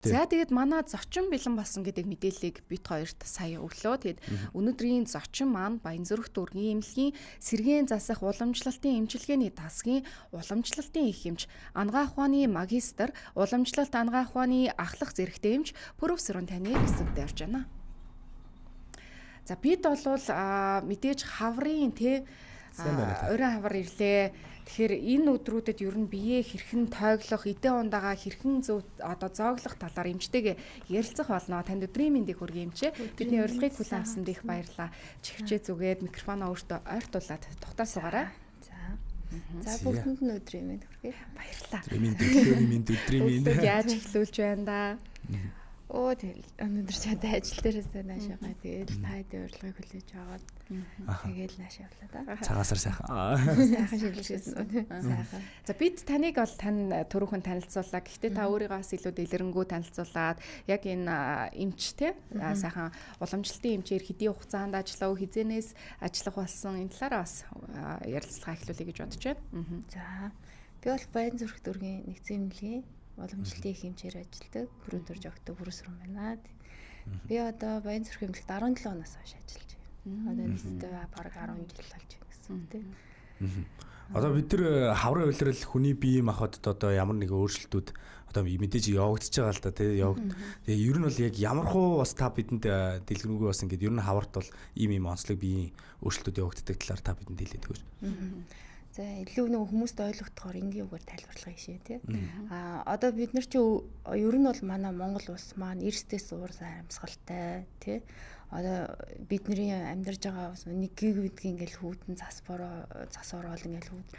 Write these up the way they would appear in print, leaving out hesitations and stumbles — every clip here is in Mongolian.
За тэгээд манай зочин бэлэн болсон гэдэг мэдээллийг бит хоёрт сая өглөө. Тэгээд өнөөдрийн зочин маань Баянзүрх дүүргийн эмнэлгийн сэргээн засах уламжлалтын эмчилгээний дасгийн уламжлалтын их эмч, анагаах ухааны магистр, уламжлалт анагаах ухааны ахлах зэрэгтэй эмч профессор таныг студид орж байна. За бид болвол мэдээж хаврын тий оройн хавар ирлээ. Тэгэхээр энэ өдрүүдэд ер нь биеэ хэрхэн тойглох, эдээ ундагаа хэрхэн зөв одоо зооглох талаар эмчтэйгээ ярилцах болно. Танд өдрийн мэндийг хүргэе эмчээ. Бидний урилгыг хүлээн авсанд их баярлалаа. Чихвчээ зүгээд микрофоноо өөртөө ойртуулад тухтаа суугаарай. За. За бүгдэнд нь өдрийн мэнд хүргэе. Баярлалаа. Өдрийн мэнд, өдрийн мэнд. Яаж эхлүүлж байна да? Оо тэгэл өнөөдөр ч одоо ажил дээрээсээ нааш байгаа. Тэгэл та хэдийн урилгыг хүлээж аваад тэгэл нааш явлаа да. Цагаасаар сайхан. Сайхан шилжчихсэн. Сайхан. За бид таныг бол тань түрүүхэн танилцуулаа. Гэхдээ та өөрийгөө бас илүү дэлгэрэнгүй танилцуулаад яг энэ эмч те сайхан уламжлалтын эмчээр хэдийн хугацаанд ажиллав, хизэнээс ажиллах болсон энэ талаараа бас ярилцлага эхлүүлье гэж бодож байна. За би бол Баянзүрх дүүргийн нэгдсэн эмнэлгийн уламжлалтын их эмчээр ажилладаг. Бүрэн төрж огтой бүрэн байна. Би одоо Баянзүрх эмнэлэгт 17 оноос хойш ажиллаж байна. Одоо нийтдээ бараг 10 жил болж байна гэсэн үг тийм. Одоо бид нар хаврын улирал хүний биеийн махбодод одоо ямар нэгэн өөрчлөлтүүд одоо мэдээж явагдаж байгаа л да тий. Тэгээ ер нь бол яг ямархуу бас та бидэнд дэлгэрэнгүй бас ингээд ер нь хаварт бол ийм ийм онцлог биеийн өөрчлөлтүүд явагддаг талаар та бидэнд хэлээд өгөөч. За илүү нөгөө хүмүүст ойлгохдохоор энгийн үгээр тайлбарлах юм шиг тий. А одоо бид нар чи ер нь бол манай Монгол улс маань эрсдээс уур амьсгалтай тий. Одоо бидний амьдарч байгаа нэг гигвэдгийн ингээл хүүтэн зас бороо зас ороод ингээл хүүт.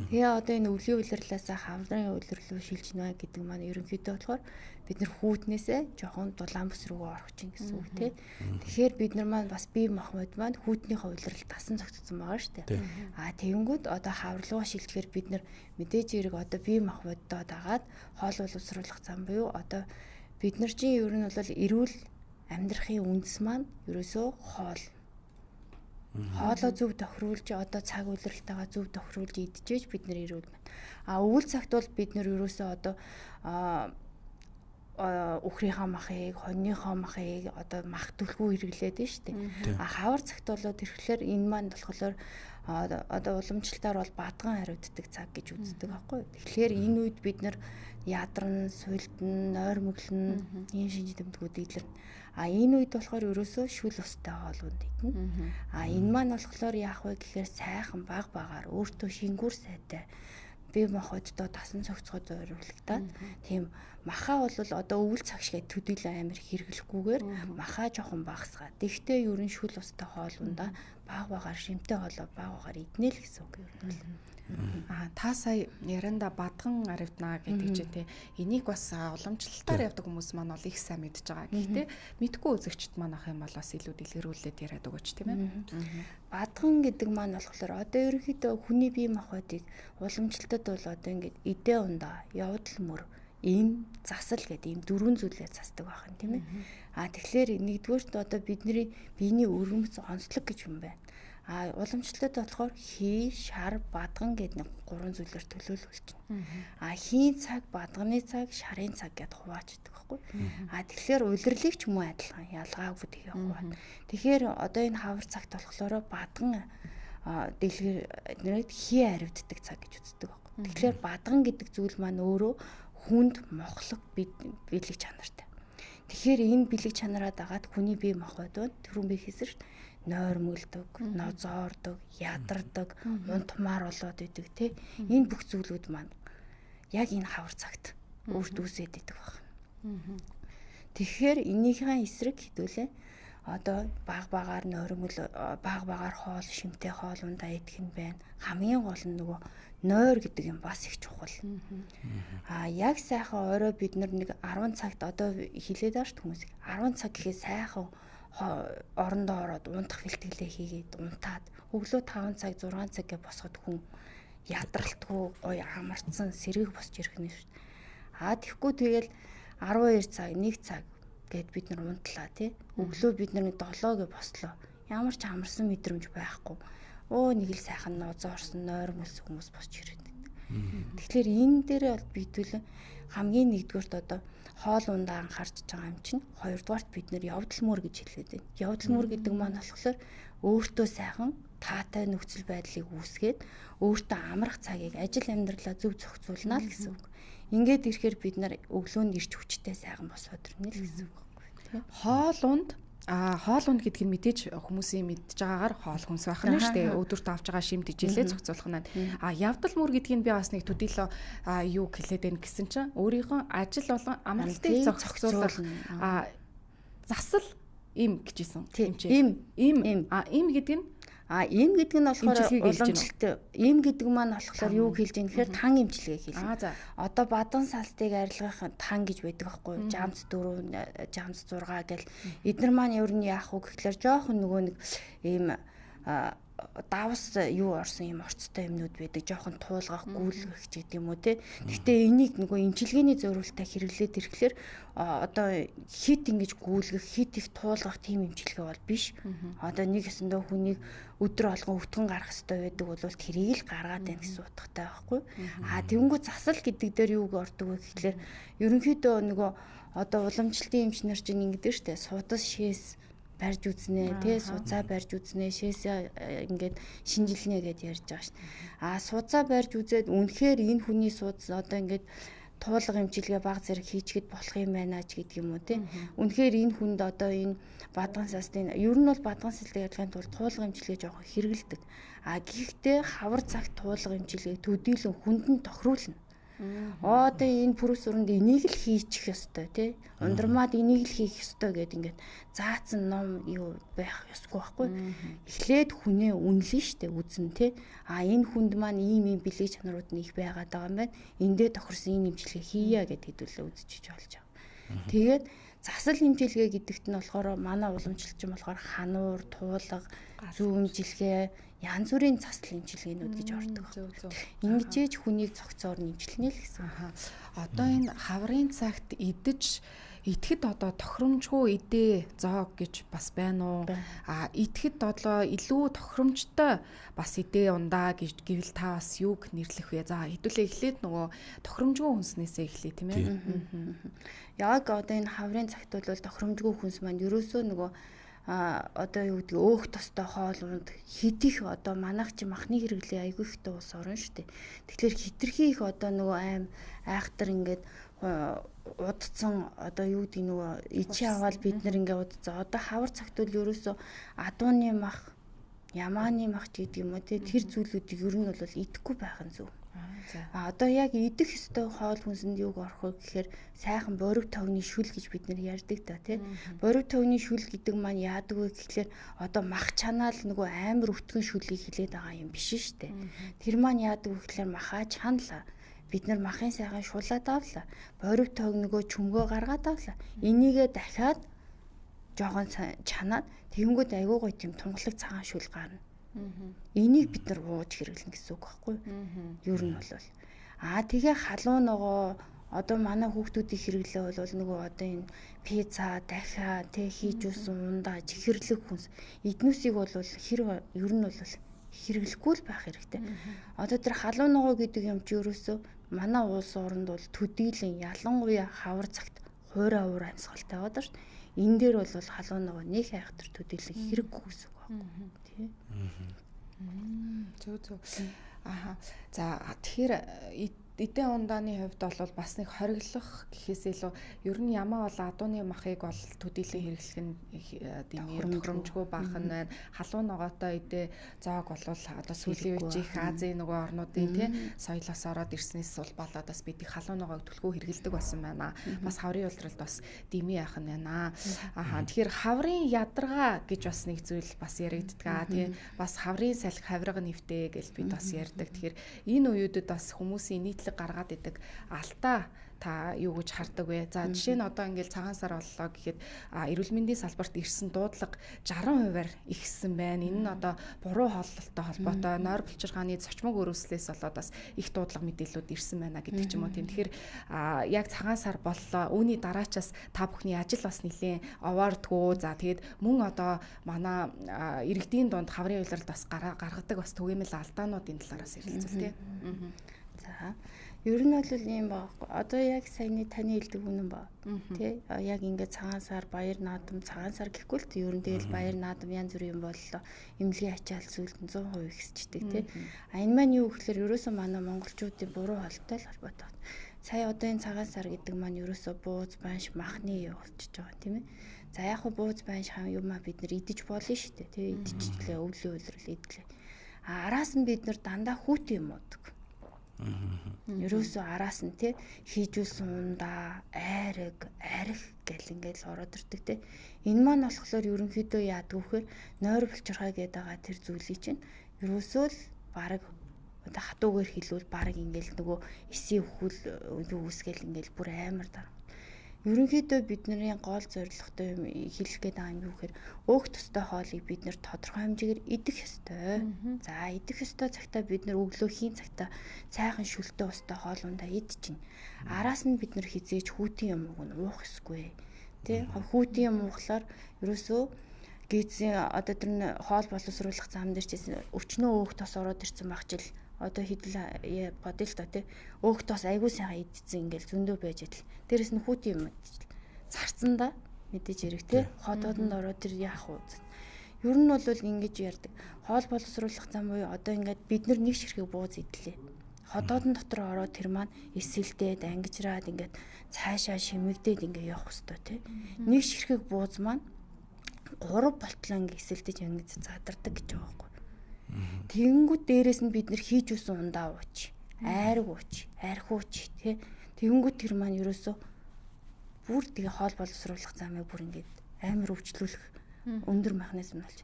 Тэгээ одоо энэ өвлийн улирлаасаа хаврын улирал руу шилжинэ гэдэг маань ерөнхийдөө болохоор бид нар хүүтнээсээ жоохон дулаан бүс рүүгээ орох чинь гэсэн үг тий. Тэгэхээр бид нар маань бас бие махбод маань хүүтнийхээ улирал тасан зогтцсон байгаа шүү дээ. А тэгэнгүүт одоо хаврал руу шилжихээр бид нар мэдээж хэрэг одоо бие махбоддоо дагаад хоол боловсруулах зам буюу одоо бид нар чинь ер нь бол эрүүл амьдрахын үндэс маань ерөөсөө хоол. Хоолоо зөв тохируулж одоо цаг улиралтайгаа зөв тохируулж идчихэж бид нэр эрүүл байна. А өвөл цагт бол бид нэр ерөөсөө одоо үхрийнхаа махыг, хоньныхоо махыг одоо мах түлхүү хэрэглээд нь шүү дээ. А хавар цагт болоод ирэхлээр энэ маань болохоор одоо уламжлалтаар бол бадган хариуддаг цаг гэж үздэг байхгүй. Тэгэхээр энэ үед бид нар ядарна, сулдна, нойрмоглоно, ийм шинж тэмдгүүд илэрнэ. А энэ үед болохоор ерөөсөө шүл устай хоолунд идэнэ. А энэ маань болохоор яах вэ гэхээр сайхан баг багаар өөртөө шингүүр сайтай бие махбоддоо тасан цогцоход зориулагдаад тийм махаа бол одоо өвөл цаг шиг төдийлөн амар хэрэглэхгүйгээр махаа жоохон багасгаа. Тэгтээ ер нь шүл устай хоолундаа баг багаар шимтэй хоолоо баг багаар иднэ л гэсэн үг ер нь бол. А та сая ярианда бадган аривднаа гэдэг чинь те энийг бас уламжлалтаар явдаг хүмүүс маань бол их сайн мэдж байгаа. Гэхдээ мэдгүй үзэгчд маань ах юм бол бас илүү дэлгэрүүлээд яриад өгөөч тийм ээ. Бадган гэдэг маань болохоор одоо ерөнхийдөө хүний бие махбодыг уламжлалтад бол одоо ингээд эдээ ундаа, явдал мөр, им засал гэдэг ийм дөрвөн зүйлээр засдаг байх юм тийм ээ. А тэгэхээр нэгдүгээрт одоо бидний биений өргөмц онцлог гэж юм байна. А уламжлалтад болохоор хий, шар, бадган гэдэг нэг гурван зүйлээр төлөөлүүлчихнэ. А хийн цаг, бадганы цаг, шарын цаг гэдээ хуваачдаг байхгүй. А тэгэхээр улирлыг ч юм уу адилхан ялгаагүй тэгээ хуваа. Тэгэхээр одоо энэ хавар цагт болохоор бадган дэлгэр нэрэд хий аривддаг цаг гэж үздэг байхгүй. Тэгэхээр бадган гэдэг зүйл маань өөрөө хүнд мохлог бэлэг чанартай. Тэгэхээр энэ бэлэг чанараа дагаад хүний бие махбод байна. Түрүүн би хэлсэн шүү дээ. Нойрмөлдөг, нозоордог, ядардаг, унтмаар болоод идэг тий. Энэ бүх зүйлүүд маань яг энэ хавар цагт өөрт үүсээд идэг баг. Тэгэхээр энийхээ эсрэг хэдүүлээ одоо баг багаар нойрмөл, баг багаар хоол, шимтэй хоол ундаа идэх нь байна. Хамгийн гол нь нөгөө нойр гэдэг юм бас их чухал. А яг сайхан орой бид нар нэг 10 цагт одоо хилээд байгаа шүү хүмүүс. 10 цаг гэхээ сайхан орондоо ороод унтах бэлтгэлээ хийгээд унтаад өглөө 5 цаг 6 цаг гэж босоход хүн ядралтгүй гоё амарцсан сэргийг босч ирэх нь шүү дээ. А тэгэхгүй тэгэл 12 цаг 1 цаг гэд бид нар унтлаа тий. Өглөө бид нар 7 гэж бослоо. Ямар ч амарсан мэдрэмж байхгүй. Өө нэг л сайхан нозоо орсон нойрмөлс хүмүүс босч ирээд. Тэгэхээр энэ дээр бол би төлөө хамгийн нэгдүгээрт одоо хоол ундаа анхаарч байгаа юм чинь. Хоёрдугаарт бид нэр явдал мөр гэж хэлээд байна. Явдал мөр гэдэг маань болохоор өөртөө сайхан таатай нөхцөл байдлыг үүсгээд өөртөө амрах цагийг ажил амьдралаа зөв зохицуулна л гэсэн үг. Ингээд ирэхээр бид нар өглөөнд ирч хүчтэй сайхан босоод ирнэ л гэсэн үг байхгүй тийм. Хоол унд хоол унд гэдэг нь мэдээж хүмүүсийн мэдж байгаагаар хоол хүнс байх нь шүү дээ. Өдөрт авч байгаа шим тэжээлээ зохицуулах нь. Явдал мөр гэдгийг би бас нэг төдийлөө юу хэлээд байна гэсэн чинь өөрийнхөө ажил болон амралтыг зохицуулах засал им гэжсэн. Им. Им. Им гэдэг нь им гэдэг нь болохоор уламжлалт. Им гэдэг маань болохоор юу хэлж ийм гэхээр тан эмчилгээ хэлнэ. Одоо бадан салстыг арилгах тан гэж байдаг байхгүй юу? Жамц 4, жамц 6 гэл. Эднэр маань ер нь яах вэ гэхлээр жоохон нөгөө нэг ийм давс юу орсон юм орцтой юмнууд байдаг. Жоохон туулгах, гүйлгэх ч гэдэг юм уу те. Гэхдээ энийг нөгөө эмчилгээний зориултаа хэрэглээд ирэхлээр одоо хит ингэж гүйлгэх, хит их туулгах тийм эмчилгээ бол биш. Одоо нэг ёсондоо хүнийг өдөр болгон өвтгөн гарах ёстой байдаг бол тэрийг л гаргаад байна гэсэн утгатай байхгүй. Тэгэнгүүт засал гэдэг дээр юуг ордог вэ гэхлээр ерөнхийдөө нөгөө одоо уламжлалтын эмч нар чинь ингэдэг штэ. Судас шээс барьж үзнэ, тий, судсаа барьж үзнэ, шээсээ ингээд шинжилнэ гэд ярьж байгаа шин. Судсаа барьж үзээд үнэхээр энэ хүний судас одоо ингээд туулга эмчилгээ баг зэрэг хийчихэд болох юм байна ч гэдэг юм уу тий. Үнэхээр энэ хүнд одоо энэ бадган састын ер нь бол бадган салтыг ялгахын тулд туулга эмчилгээ жоохон хэрэгэлдэг. Гэхдээ хавар цагт туулга эмчилгээг төдийлөн хүнд нь тохируулна. Одоо энэ пүрэс өрөнд энийг л хийчих ёстой тий. Ундрмаад энийг л хийх ёстой гэд ингээд заацсан ном юу байх ёсгүй байхгүй. Эхлээд хүнээ үнэлнэ штэ үзэн тий. Энэ хүнд маань ийм ийм бэлэг чанарууд нь их байгаад байгаа юм байна. Эндээ тохирсон энэ эмчилгээ хийя гэд хэдүүлээ үзчихэж болж байгаа. Тэгээд засал эмчилгээ гэдэгт нь болохоор манай уламжлалт чинь болохоор хануур, туулга, зүү эмчилгээ, янз бүрийн засал эмчилгээнүүд гэж ордог. Ингэж ээж хүнийг цогцоор нэмчилнэ л гэсэн. Одоо энэ хаврын цагт идэж идэхэд одоо тохиромжгүй идэ зоог гэж бас байна уу? Идэхэд одоо илүү тохиромжтой бас идэ ундаа гэж гэвэл та бас юуг нэрлэх вэ? За хэдүүлээ эхлээд нөгөө тохиромжгүй хүнснээсээ эхлэе тийм ээ. Яг одоо энэ хаврын цагт бол тохиромжгүй хүнс маань ерөөсөө нөгөө одоо юу гэдэг өөх тостой хоол унд хит их одоо манайх чи махны хэрэглээ айгүй ихтэй улс орно шүү дээ. Тэгэхээр хитрхи их одоо нөгөө айм айхтар ингээд удцсан одоо юу гэдэг нөгөө ичи аваад бид нар ингээд удцсан. Одоо хавар цагт бол ерөөсөө адууны мах, ямааны мах ч гэдэг юм уу те тэр зүйлүүдийг ер нь бол идэхгүй байх нь зөв. Одоо яг идэх ёстой хоол хүнсэнд юуг орох вэ гэхээр сайхан борив тогны шүл гэж бид нэр ярьдаг та тий. Борив тогны шүл гэдэг маань яадаг вэ гэхлээр одоо мах чанаал нөгөө амар өтгөн шүлийг хилээд байгаа юм биш шүү дээ. Тэр маань яадаг вэ гэхлээр махаа чаналаа. Бид нар махын сайхан шулаад авлаа. Борив тог нөгөө чөмгөө гаргаад авлаа. Энийгээ дахиад жоохон чанаад тэгэнгүүт айгуу гоё тийм тунгалаг цагаан шүл гарна. Энийг бид нар ууж хэрэглэнэ гэсэн үг байхгүй юу? Ер нь бол тэгээ халуун ногоо одоо манай хүүхдүүдийн хэрэглээ бол нөгөө одоо энэ пицца, дахиа тэг хийж үсэн ундаа чихэрлэг хүнс эднүсийг бол хэрэг ер нь бол хэрэглэхгүй л байх хэрэгтэй. Одоо тэр халуун ногоо гэдэг юм чи ерөөсөө манай улс оронд бол төдийлөн ялангуяа хавар цагт хуурай уур амьсгалтай байгаа шүү дээ. Энэ дээр бол халуун ногоо нэг айхтар төдийлөн хэрэггүй гэсэн үг байхгүй тий. Зөв зөв. За тэгэхээр эдэн ундааны хувьд бол бас нэг хориглох гэхээс илүү ер нь ямаа бол адууны махыг бол төдийлөн хэрэглэх нь тохиромжгүй баах нь байна. Халуун ногоотой эдээ зоог бол одоо сүүлийн үед их Азийн нөгөө орнуудын тий соёлоос ороод ирснээс бол болоод бас бид их халуун ногоог түлхүү хэрэглэдэг болсон байна. Бас хаврын улиралд бас дэмий яах нь байна. Тэгэхээр хаврын ядаргаа гэж бас нэг зүйл бас яригддаг тий. Бас хаврын салхи хаврага нэвтэ гэж бид бас ярьдаг. Тэгэхээр энэ үеүүдэд бас хүмүүсийн нийтлэг гаргаад идэг алдаа та юу гэж хардаг вэ? За жишээ нь одоо ингээл цагаан сар боллоо гэхэд эрүүл мэндийн салбарт ирсэн дуудлага 60%-аар ихссэн байна. Энэ нь одоо буруу хооллолттой холбоотой нойр булчиргааны цочмог өрөөслөөс болоод бас их дуудлага мэдээллүүд ирсэн байна гэдэг ч юм уу тийм. Тэгэхээр яг цагаан сар боллоо. Үүний дараачаас та бүхний ажил бас нэлээд овоордгоо. За тэгээд мөн одоо манай иргэдийн дунд хаврын улиралд бас гаргадаг бас түгээмэл алдаануудын талаараас ярилцвал тийм. За Ер нь бол ийм байхгүй. Одоо яг саяны таны хэлдэг үнэн ба. Тэ? Яг ингээд цагаан сар, баяр наадам, цагаан сар гэхгүй л ер нь тэгэл баяр наадам янз бүрийн юм боллоо. Эмнэлгийн ачаал зүйлд нь 100% ихсчдэг тэ. А энэ маань юу гэхээр ерөөсөө манай монголчуудын буруу хоолтой л холбоотой. Сая одоо энэ цагаан сар гэдэг маань ерөөсөө бууз, банш, махны юу болчихж байгаа тийм ээ. За яг хуу бууз, банш хам юмаа бид нар идэж болно шүү дээ. Тэ идчихлээ, өвлийн улирал идлээ. А араас нь бид нар дандаа хүүтэн юм уудаг. Ерөөсөө араас нь тий хийжүүлсэн ундаа, айраг, арх гэл ингээл ороод ирдэг тий. Энэ маань болохоор ерөнхийдөө яадаг вэхээр нойр булчирхай гэдэг байгаа тэр зүйлийг чинь ерөөсөө л бараг одоо хатуугаар хилвэл бараг ингээл нөгөө эсийн өхөл юу үсгээл ингээл бүр амар дараа. Ерөнхийдөө бидний гол зорилготой юм хэлэх гээд байгаа юм юу гэхээр өөх төстэй хоолыг бид нэр тодорхой хэмжээгээр идэх ёстой. За идэх ёстой цагтаа бид нэр өглөө хийн цагтаа сайхан шүлтэй устай хоол ундаа идчихнэ. Араас нь бид нэр хизээж хүүтэн юм уг нь уух ёсгүй. Тэ хүүтэн юм уухлаар ерөөсөө гизийн одоо тэр нь хоол боловсруулах зам дээр ч өчнөө өөх тос ороод ирсэн байх чил одоо хэдэл бодъё л доо тий. Өөх тос айгуу сайхан идсэн ингээл зөндөө байж идэл. Дээрэс нь хүүтэн юм идчихэл. Зарцсан да мэдээж хэрэг тий. Ходоодонд ороод тэр яах вэ? Ер нь бол ингэж ярьдаг. Хоол боловсруулах зам буюу одоо ингээд бид нар нэг ширхэг бууз идлээ. Ходоодон дотор ороод тэр маань эсэлдээд ангижраад ингээд цаашаа шимэгдээд ингээд явах хэвээр тий. Нэг ширхэг бууз маань 3 болтлоо ингээд эсэлдэж ингэж задардаг гэж байгаа байхгүй. Тэгэнгүүт дээрээс нь бид нэр хийж үсэн ундаа ууч, айраг ууч, арх ууч тий. Тэгэнгүүт тэр маань ерөөсөө бүр тэгээ хоол боловсруулах замыг бүр ингээд амар өвчлүүлэх өндөр механизм болж.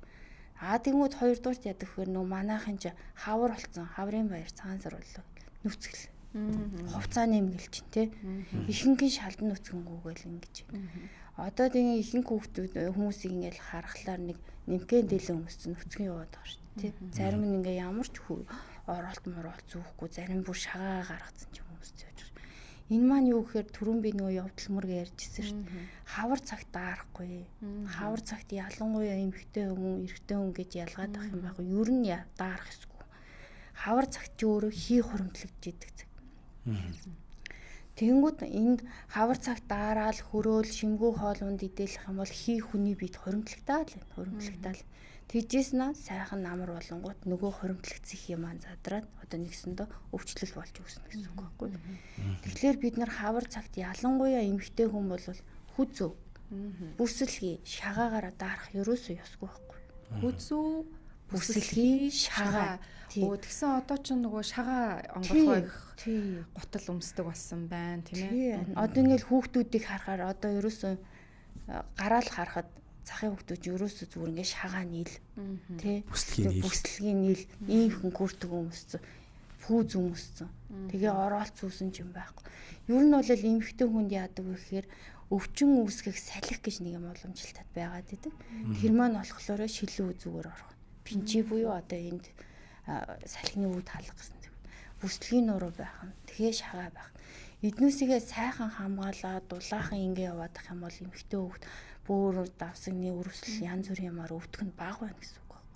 Аа тэгэнгүүт хоёрдугаарт яадаг вэхээр нөө манайхан ч хавар болцсон, хаврын баяр цагаан сар боллоо. Нүцгэл. Хувцаа нэмгэл чинь тий. Ихэнх нь шалдан нүцгэнгүүгээл ингэж. Одоо тэгээ ихэнх хүүхдүүд хүмүүсийг ингээд харахлаар нэг нэмхэн дээлэн хүмүүс чинь нүцгэн яваад байгаа шүү дээ. Тий. Зарим нь ингээ ямар ч оролт моролт зүүхгүй, зарим бүр шагаа гаргацсан ч хүмүүс зөөж байгаа. Энэ маань юу гэхээр түрүүн би нөгөө явдал мөргө ярьжсэн шүү дээ. Хавар цагт даарахгүй. Хавар цагт ялангуяа эмэгтэй хүн, эрэгтэй хүн гэж ялгаад байх юм байхгүй. Ер нь даарах ёсгүй. Хавар цагт чи өөрөө хий хуримтлагдж идэг цаг. Тэгэнгүүт энд хавар цагт daarаал хөрөөл шимгүү хоол унд идэлэх юм бол хий хүний биед хуримтлагтаал байна. Хуримтлагтаал. Тэгжээс нь сайхан намар болонгууд нөгөө хуримтлагдсан хий маань задраад одоо нэгсэндээ өвчлөл болж үүснэ гэсэн үг байхгүй. Тэгэхээр бид нар хавар цагт ялангуяа эмэгтэй хүн бол хүзүү бүсэлхий шагаагаараа даарах ерөөсөө ёсгүй байхгүй. Хүзүү бүсэлхий шагаа. Өө тэгсэн одоо ч нөгөө шагаа онгорхой их гутал өмсдөг болсон байна тийм ээ. Одоо ингээл хүүхдүүдийг харахаар одоо ерөөсөө гараал харахад захын хүүхдүүд ерөөсөө зүгээр ингээд шагаа нийл тий бүслэгийн нийл ийм хүн гүртэг өмссөн пүүз өмссөн. Тэгээ оролт зүүсэн ч юм байхгүй. Ер нь бол эмэгтэй хүнд яадаг вэ гэхээр өвчин үүсгэх салхи гэж нэг юм уламжлалтад байгаад идэг. Тэр маань болохоор шилэн үзүүгээр орох. Пинчи буюу одоо энд салхины үд халах гэсэн үг. Бүслэгийн нуруу байх нь, тэгэхээр шагаа байх. Эднүсийгээ сайхан хамгаалаад дулаахан ингэ яваадах юм бол эмэгтэй хүүхд бөөр давсагны өрөвсөл янз бүрийн юмар өвдөх нь бага байна гэсэн үг байхгүй.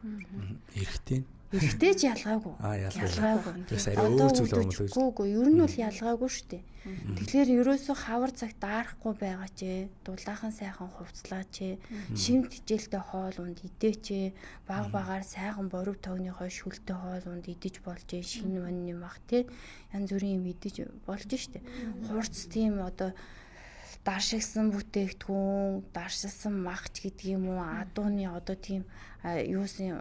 Эрэгтэй нь Эрэгтэй ч ялгаагүй. Ялгаагүй. Арай өөр зүйл юм уу? Үгүй ер нь бол ялгаагүй шүү дээ. Тэгэхээр ерөөсөө хавар цагт даарахгүй байгаа ч, дулаахан сайхан хувцлаач, шимт хичээлтэй хоол унд идээч, баг багаар сайхан борив тогныхоо шүлтэй хоол унд идэж болж, шинэ мөн юм ах тий. Янз бүрийн юм идэж болж штэ. Хурц тийм одоо даршигсан бүтээгдэхүүн, даршилсан махч гэдэг юм уу, адууны одоо тийм юусын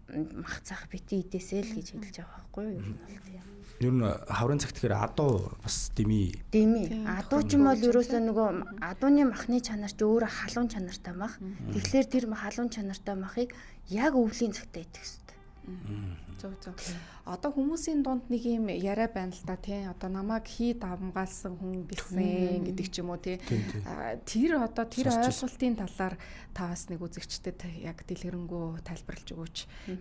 мах цах бити идээсэй л гэж хэлж байгаа байхгүй юу? Ер нь бол тийм. Ер нь хаврын цагт тэгэхээр адуу бас дими. Дими. Адуу ч юм бол ерөөсөө нөгөө адууны махны чанар ч өөрөө халуун чанартай мах. Тэгэхээр тэр халуун чанартай махыг яг өвлийн цагтаа идэх хэрэгтэй. Зөв зөв. Одоо хүмүүсийн дунд нэг юм яриа байна л да тий. Одоо намайг хий давмгаалсан хүн бэлсэн гэдэг ч юм уу тий. Тэр одоо тэр ойлголтын талаар та бас нэг үзэгчдэд яг дэлгэрэнгүй тайлбарлаж өгөөч.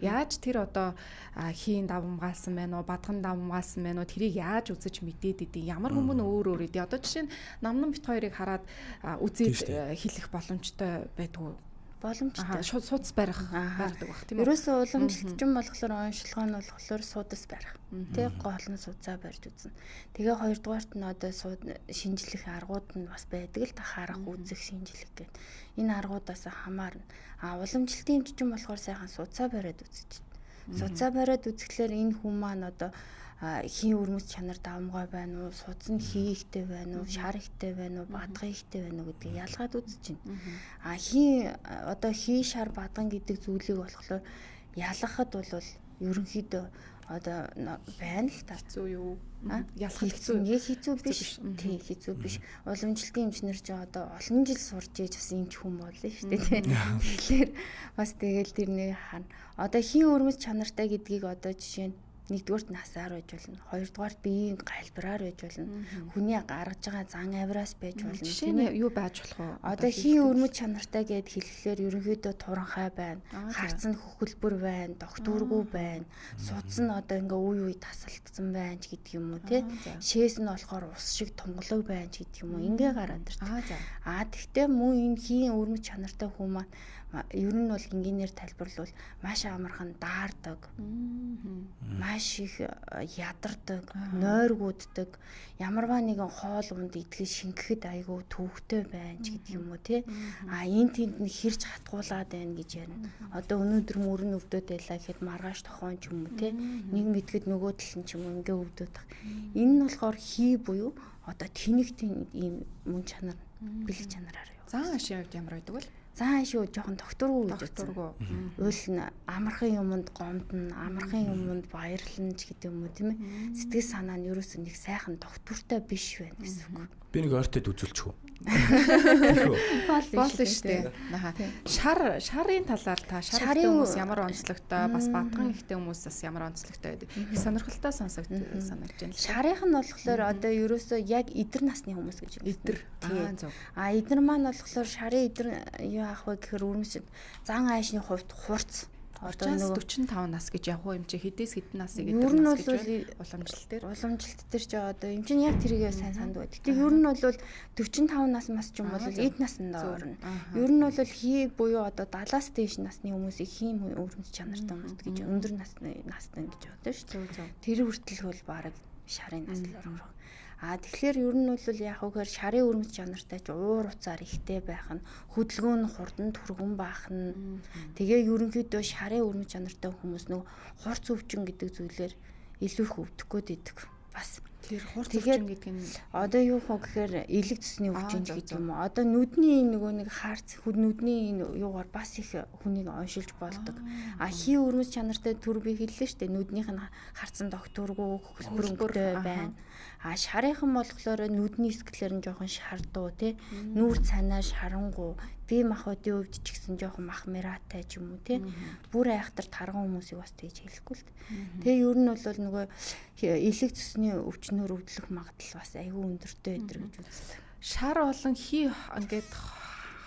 Яаж тэр одоо хийн давмгаалсан байна уу, бадган давмгаалсан байна уу, тэрийг яаж үзэж мэдээд идэв? Ямар хүмүүс өөр өөр идэв? Одоо жишээ нь намнан бит хоёрыг хараад үзээд хэлэх боломжтой байдгүй. Боломжтой. Шууд судас барих барьдаг байх тийм үү? Ерөөсөө уламжлалт юм болохоор онцлогоо нь болохоор судас барих. Тэ гол нь судсаа барьж үзнэ. Тэгээ хоёрдугаарт нь одоо шинжлэх аргууд нь бас байдаг л та, харах, үзэх, шинжлэх гэдэг. Энэ аргуудаас хамаарна. А уламжлалтын эмччин болохоор сайхан судсаа бариад үзэж. Судсаа бариад үзэхлээр энэ хүн маань одоо хийн өрмөц чанар давмгай байна уу, судас нь хийхтэй байна уу, шар ихтэй байна уу, бадган ихтэй байна уу гэдгийг ялгаад үзэж байна. А хийн одоо хий шар бадган гэдэг зүйлийг болохоор ялгахад бол ерөнхийдөө одоо байна л та. Хэцүү юу? Ялах хэцүү. Яг хэцүү биш. Тий, хэцүү биш. Уламжлалтын эмчнэр ч одоо олон жил сурж ээж бас эмч хүн болно шүү дээ, тий. Тэгэхээр бас тэгэл тэрнийг харна. Одоо хийн өрмөц чанартай гэдгийг одоо жишээ нь нэгдүгээрт насаар байж болно. Хоёрдугаарт биеийн галбираар байж болно. Хүний гаргаж байгаа зан авираас байж болно. Жишээ нь юу байж болох вэ? Одоо хийн өрмөц чанартай гэд хэлэхлээр ерөнхийдөө туранхай байна. Харц нь хөхөлбөр байна, догтургүй байна. Судас нь одоо ингээ үе үе тасалдсан байна ч гэдэг юм уу, тий. Шээс нь болохоор ус шиг тунгалаг байна ч гэдэг юм уу. Ингээ гараад ирдэг. Аа тэгтээ мөн энэ хийн өрмөц чанартай хүн маань ер нь бол энгийнээр тайлбарлавал маш амархан даардаг. Маш их ядардаг, нойргууддаг, ямарваа нэгэн хоол унд идэхэд шингэхэд айгүй төвхтэй байна ч гэдэг юм уу, тий. А энэ тэнд нь хэрж хатгуулад байна гэж ярина. Одоо өнөөдөр мөрөн өвдөд байлаа гэхэд маргааш тохион ч юм уу, тий. Нэг мэдгэд нөгөө тал нь ч юм уу ингээ өвдөд. Энэ нь болохоор хий буюу одоо тэнэгтийн ийм мөн чанар, бэлэг чанараар юу. Зан ашийн хувьд ямар байдаг вэ? Зан ашиг жоохон докторгүй гэж үзсэн. Уул нь амархан юмд гомдно, амархан юмд баярлна ч гэдэг юм уу, тийм ээ. Сэтгэл санаа нь ерөөсөө нэг сайхан доктортой биш байна гэсэн үг. Би нэг ойртод үзүүлчих үү? Болно шүү дээ. Шарын талаар та шар ихтэй хүмүүс ямар онцлогтой, бас бадган ихтэй хүмүүс бас ямар онцлогтой байдаг. Их сонирхолтой санагдаж байна. Шарынх нь болохоор одоо ерөөсөө яг эдэр насны хүмүүс гэж байна. Эдэр. А эдэр маань болохоор шарын эдэр юу аах вэ гэхээр өрмөц зан аашны хувьд хурц. Одоо нөгөө 45 нас гэж явах уу юм чи хэдээс хэдэн насыг эдэр нас гэж байна. Уламжлалт дээр. Уламжлалт дээр ч одоо юм чинь яг тэрийг сайн санддаг. Гэтэ ер нь бол 45 нас мас ч юм бол эд насанд орно. Ер нь бол хий буюу одоо 70-аас дээш насны хүмүүсийг хийм өрмөц чанартай хүмүүс гэж өндөр насны настай гэж бодсон шүү дээ. Тэр хүртэл бол бараг шарын нас л орох. А тэгэхээр ер нь бол яг үгээр шарын өрмөц чанартай ч уур уцаар ихтэй байх нь, хөдөлгөөн нь хурдан түргэн байх нь. Тэгээ ерөнхийдөө шарын өрмөц чанартай хүмүүс нөгөө хурц өвчин гэдэг зүйлээр илүү их өвдөх гээд идэг. Бас тэр хурц өвчин гэдэг нь одоо юу хөө гэхээр элэг цэсний өвчин гэдэг юм уу. Одоо нүдний нөгөө нэг харц нүдний энэ юугаар бас их хүнийг оншилж болдог. А хий өрмөц чанартай төр би хэллээ шүү дээ. Нүднийх нь харцсан докторгүй хөлбөрөнгөтэй байна. А шарынхан болохоор нүдний эсгэлэр нь жоохон шардуу тий. Нүүр цанаа шарангуу, бие махбодын хувьд ч гэсэн жоохон мах миратай ч юм уу тий. Бүр айхтар тарган хүмүүсийг бас тэгж хэлэхгүй л. Тэгээ ер нь бол нөгөө элэг цэсний өвчнөр өвдлөх магадлал бас айгүй өндөртэй өдр гэж үздэг. Шар болон хий ингээд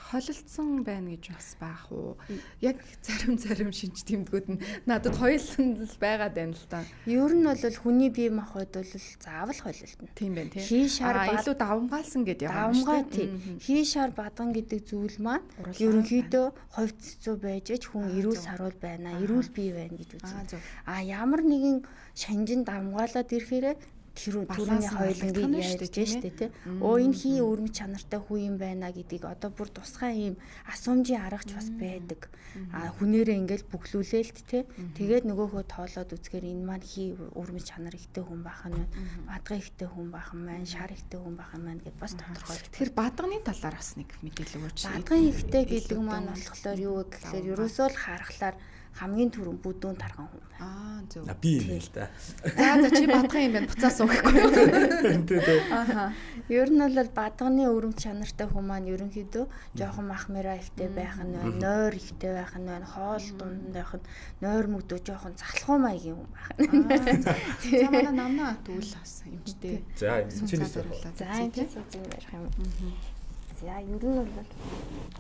холилдсон байна гэж бас байх уу? Яг зарим шинж тэмдгүүд нь надад хоёуланд л байгаад байна л та. Ер нь бол хүний бие махбод бол заавал холилдно. Тийм байна тий. Хий шар илүү давмгаалсан гэдэг юм шүү дээ. Тий. Хий шар бадган гэдэг зүйл маань ерөнхийдөө хувь цэцүү байж ич хүн эрүүл саруул байна, эрүүл бие байна гэж үзсэн. А ямар нэгэн шанжин давмгаалаад ирэхээрээ түрүүний хоёулангийг ярьж штэ тий. Өө энэ хий өрмөц чанартай хүү юм байна гэдгийг одоо бүр тусгай ийм асуумжийн аргач бас байдаг. А хүнээрээ ингээл бүглүүлээлт тий. Тэгээд нөгөөхөө тоолоод үзэхээр энэ маань хий өрмөц чанар ихтэй хүн байх нь байна. Бадган ихтэй хүн байх юм байна, шар ихтэй хүн байх юм байна гэд бас тодорхойлж. Тэгэхээр бадганы талаар бас нэг мэдээлэл өгөөч. Бадган ихтэй гэдэг маань болохоор юу вэ гэхээр ерөөсөө л харахлаар хамгийн түрүүн бүдүүн тарган хүн байна. Аа зөв. Би юм л да. За чи бадган юм байна. Буцаас уухгүй юу? Тий, тий. Аха. Ер нь бол бадганы өрөмч чанартай хүн маань ерөнхийдөө жоохон мах мэраа ихтэй байх нь байна, нойр ихтэй байх нь байна, хоол дунд байх нь, нойр мөгдөө жоохон залхуу маягийн хүн байх нь. За манай намнаа тэгвэл бас эмчтэй. За эмчнээс За эмчнээс үзэн барих юм. За ер нь бол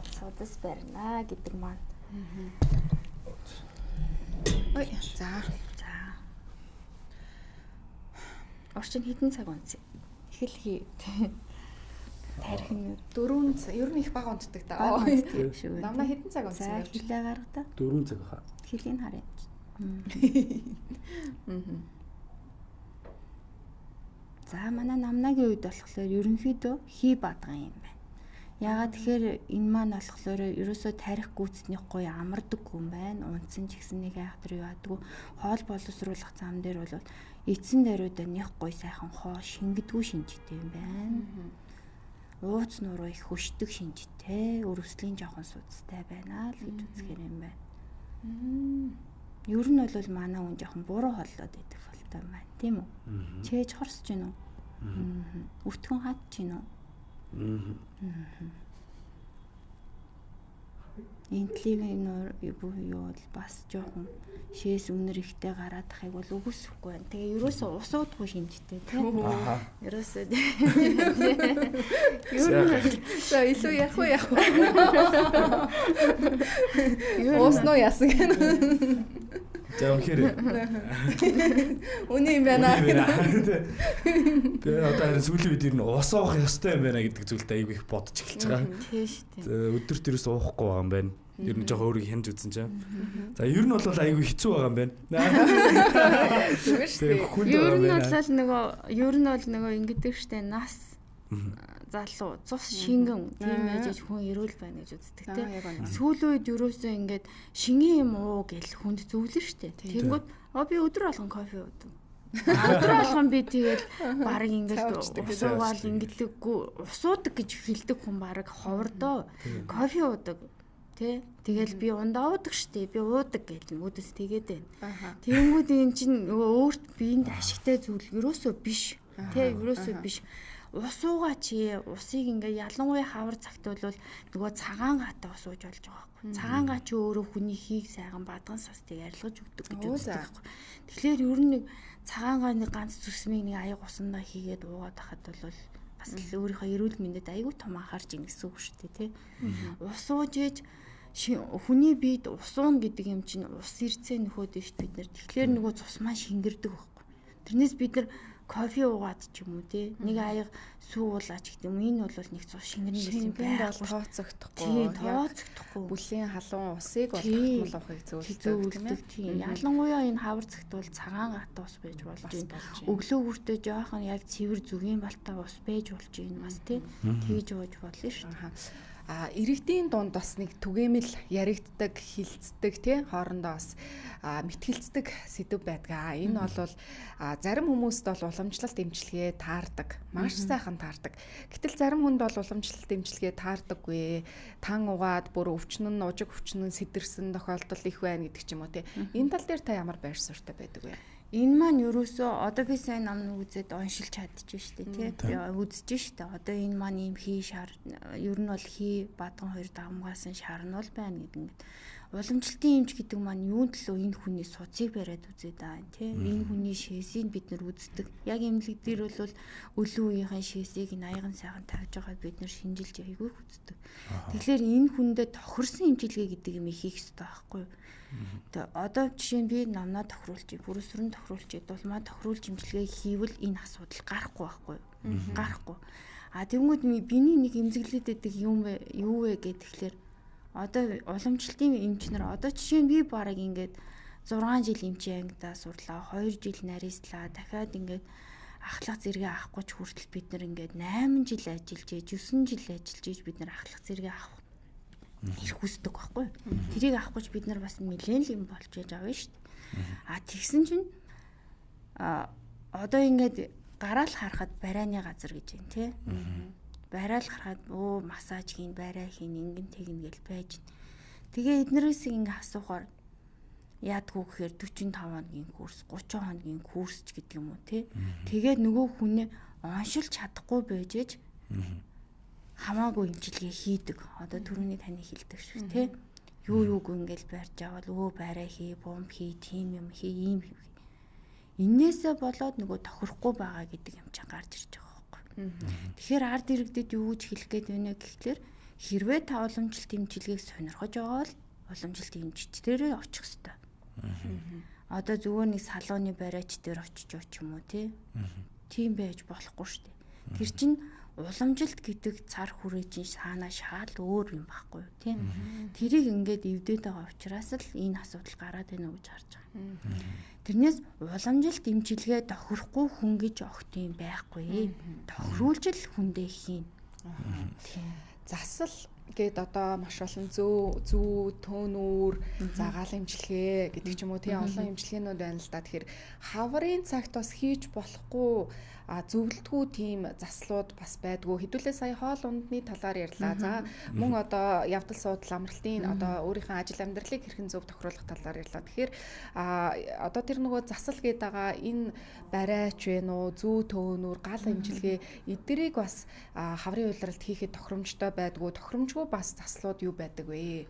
судас барина гэдэг маань. Ой, за. За. Орчин хэдэн цаг унтсан? Эхэлхий. Тарих нь 4 ер нь их бага унтдаг та. Намнаа хэдэн цаг унтсан бэ? Хилээ гаргада. 4 цаг хаа. Хилийг харъя. За манай намнагийн үед болохоор ерөнхийдөө хий бадган юм байна. Яагаад тэгэхээр энэ маань болохоор ерөөсөө тарих гүйцэтнийх гоё амардаг юм байна. Унтсан ч гэсэн нэг айхтар юу яадгүй. Хоол боловсруулах зам дээр бол эцэн даруйдаа нэг гоё сайхан хоо шингэдэггүй шинжтэй юм байна. Ууц нуруу их хөшдөг шинжтэй, өрөвслийн жоохон судастай байна л гэж үзэхэр юм байна. Ер нь бол манай хүн жоохон буруу хооллоод идэх болтой юм байна, тийм үү? Чээж хорсож гин үү? Өтгөн хат чинь үү? Энтлийн нуур юу бол бас жоохон шээс үнэр ихтэй гараад тахыг бол үгүйсэхгүй байна. Тэгээ ерөөсөө ус уудгүй шинжтэй тийм. Ерөөсөө за илүү ярих уу яах вэ? Уусноо яасан гэнэ. За үнэхээр үний юм байна. Би одоо харин сүүлийн үед ер нь ус уух ёстой юм байна гэдэг зүйлд айгүй их бодож эхэлж байгаа. Тийм шүү дээ. Өдөрт ерөөс уухгүй байгаа юм байна. Ер нь жоох өөрийг хянж үзсэн чинь. За ер нь бол айгүй хэцүү байгаа юм байна. Зүгээр шүү дээ. Ер нь бол нөгөө ингэдэг штэ нас залуу цус шингэн тийм байж хүн эрүүл байна гэж үздэг тийм. Сүүлийн үед ерөөсөө ингээд шингэн юм уу гэл хүнд зөвлөн штэ. Тэнгүүд би өдөр болгон кофе уудаг. Өдөр болгон би тэгэл бараг ингээд ус уугаал ингэдэггүй ус уудаг гэж хэлдэг хүн бараг ховордоо. Кофе уудаг. Тэ? Тэгэл би ундаа уудаг штэ. Би уудаг гэл нүдэс тэгээд байна. Тэнгүүд энэ чинь нөгөө өөрт биеинд ашигтай зүйл ерөөсөө биш. Тэ? Ерөөсөө биш. Ус уугаа чи усыг ингээ ялангуяа хавар цагт бол нөгөө цагаан гаатай ус ууж болж байгаа байхгүй. Цагаан гаа чи өөрөө хүний хийг сайхан бадган састыг арилгаж өгдөг гэж үздэг байхгүй. Тэгэхээр ер нь нэг цагаан гаа нэг ганц зүсмийг нэг аяг усандаа хийгээд уугаад байхад бол бас л өөрийнхөө эрүүл мэндэд айгүй том анхаарч ин гэсэн үг шүү дээ, тий. Ус ууж ээж хүний биед ус уун гэдэг юм чинь ус ирцээ нөхөд нь шүү бид нар. Тэгэхээр нөгөө цус маань шингэрдэг байхгүй. Тэрнээс бид нар кофе уугаад ч юм уу тий нэг аяга сүү уулаач гэдэг юм энэ бол нэг цус шингэрнэ гэсэн байх тооцогдохгүй. Тооцогдохгүй. Бүлийн халуун усыг бол тогтмол уухыг зөвлөдөг тийм ээ. Ялангуяа энэ хавар цагт бол цагаан гат ус байж болж байна. Өглөө бүртээ жоохон яг цэвэр зүгийн балтай ус байж болж байна бас тий. Тэгж ууж болно шүү дээ. Иргэдийн дунд бас нэг түгээмэл яригддаг, хилцдэг тий хоорондоо бас мэтгэлцдэг сэдв байдаг. Энэ бол зарим хүмүүст бол уламжлалт эмчилгээ таардаг, маш сайхан таардаг. Гэтэл зарим хүнд бол уламжлалт эмчилгээ таардаггүй. Тан угаад бүр өвчин нь, ужиг өвчин нь сэтэрсэн тохиолдол их байна гэдэг ч юм уу тий. Энэ тал дээр та ямар байр суурьтай байдаг вэ? Энэ маань ерөөсөө одоо би сайн ном үзээд уншилж чадчих штэ тий. Би үзэж штэ. Одоо энэ маань ийм хий шар ер нь бол хий бадган хоёр давмгаасан шар нь бол байна гэдэг ингээд. Уламжлалтын эмч гэдэг маань юун төлөө энэ хүний суцыг бариад үзээд байгаа юм тий. Энэ хүний шээсийг бид нар үздэг. Яг эмнэлэг дээр бол өлөн үеийн шээсийг аяган сайхан тавьж байгаа бид нар шинжилж айгүй үздэг. Тэгэхээр энэ хүндээ тохирсон эмчилгээ гэдэг юм хийх ёстой байхгүй юу? Тэгээ одоо жишээ нь би номноо тохируулчих, бүрүүсрэн тохируулчих, дулмаа тохируулж эмчилгээ хийвэл энэ асуудал гарахгүй байхгүй юу? Гарахгүй. А тэгмүүд биний нэг эмзэглээд байдаг юм юу вэ гэхээр одоо уламжлалтын эмч нар одоо жишээ нь би бараг ингээд 6 жил эмчийн ангидаа сурлаа, 2 жил нарийслаа, дахиад ингээд ахлах зэрэгээ авахгүй ч хүртэл бид нар ингээд 8 жил ажиллаж, 9 жил ажиллаж бид нар ахлах зэрэгээ авах ирэх үүсдэг байхгүй юу? Тэрийг авахгүй ч бид нар бас нэлээд л юм болж яж авна шүү дээ. А тэгсэн чинь одоо ингээд гараал харахад барайны газар гэж байна тий. Бараал харахад массаж хийн, барай хийн, ингэн тэгнэ гэл байж. Тэгээ эднэрээс ингээ асуухаар яадгүй гэхээр 45 хоногийн курс, 30 хоногийн курс ч гэдэг юм уу тий. Тэгээд нөгөө хүнээ оншилж чадахгүй байж ээж хамаагүй эмчилгээ хийдэг. Одоо түрүүний таны хэлдэг шиг тий. Юу юуг ингээл барьж аваад барай хий, бомб хий, тийм юм хий, ийм хий. Иннээсээ болоод нөгөө тохирохгүй байгаа гэдэг юм чинь гарч ирж байгаа байхгүй. Тэгэхээр ард иргэдэд юу гэж хэлэх гээд байна вэ гэхлээр хэрвээ та уламжлалт эмчилгээг сонирхож байгаа бол уламжлалт эмчч дээрээ очих ёстой. Одоо зүгээр нэг салооны бариач дээр очиж ч юм уу тий. Тийм байж болохгүй шүү дээ. Тэр чинь Уламжилт гэдэг цар хүрээ чинь саанаа шал өөр юм байхгүй юу, тийм. Тэрийг ингээд эвдээд байгаа учраас л энэ асуудал гараад байна уу гэж харж байгаа. Тэрнээс уламжилт эмчилгээ тохирохгүй хүн гэж огт юм байхгүй. Тохируулж л хүндээ хийн. Тийм. Засал гээд одоо маш олон зүү, төөнүүр, загаал эмчилгээ гэдэг ч юм уу, тийм олон эмчилгээнүүд байна л да. Тэгэхээр хаврын цагт бас хийж болохгүй зөвлөдгүү тийм заслууд бас байдгүй. Хэдүүлээ сая хоол ундны талаар ярьлаа. За мөн одоо явдал суудал амралтын одоо өөрийнхөө ажил амьдралыг хэрхэн зөв тохируулах талаар ярьлаа. Тэгэхээр одоо тэр нөгөө засал гээд байгаа энэ барайч вэ нүү, зүү төөнүүр, гал эмчилгээ эдгэрийг бас хаврын улиралд хийхэд тохиромжтой байдгүй. Тохиромжгүй бас заслууд юу байдаг вэ?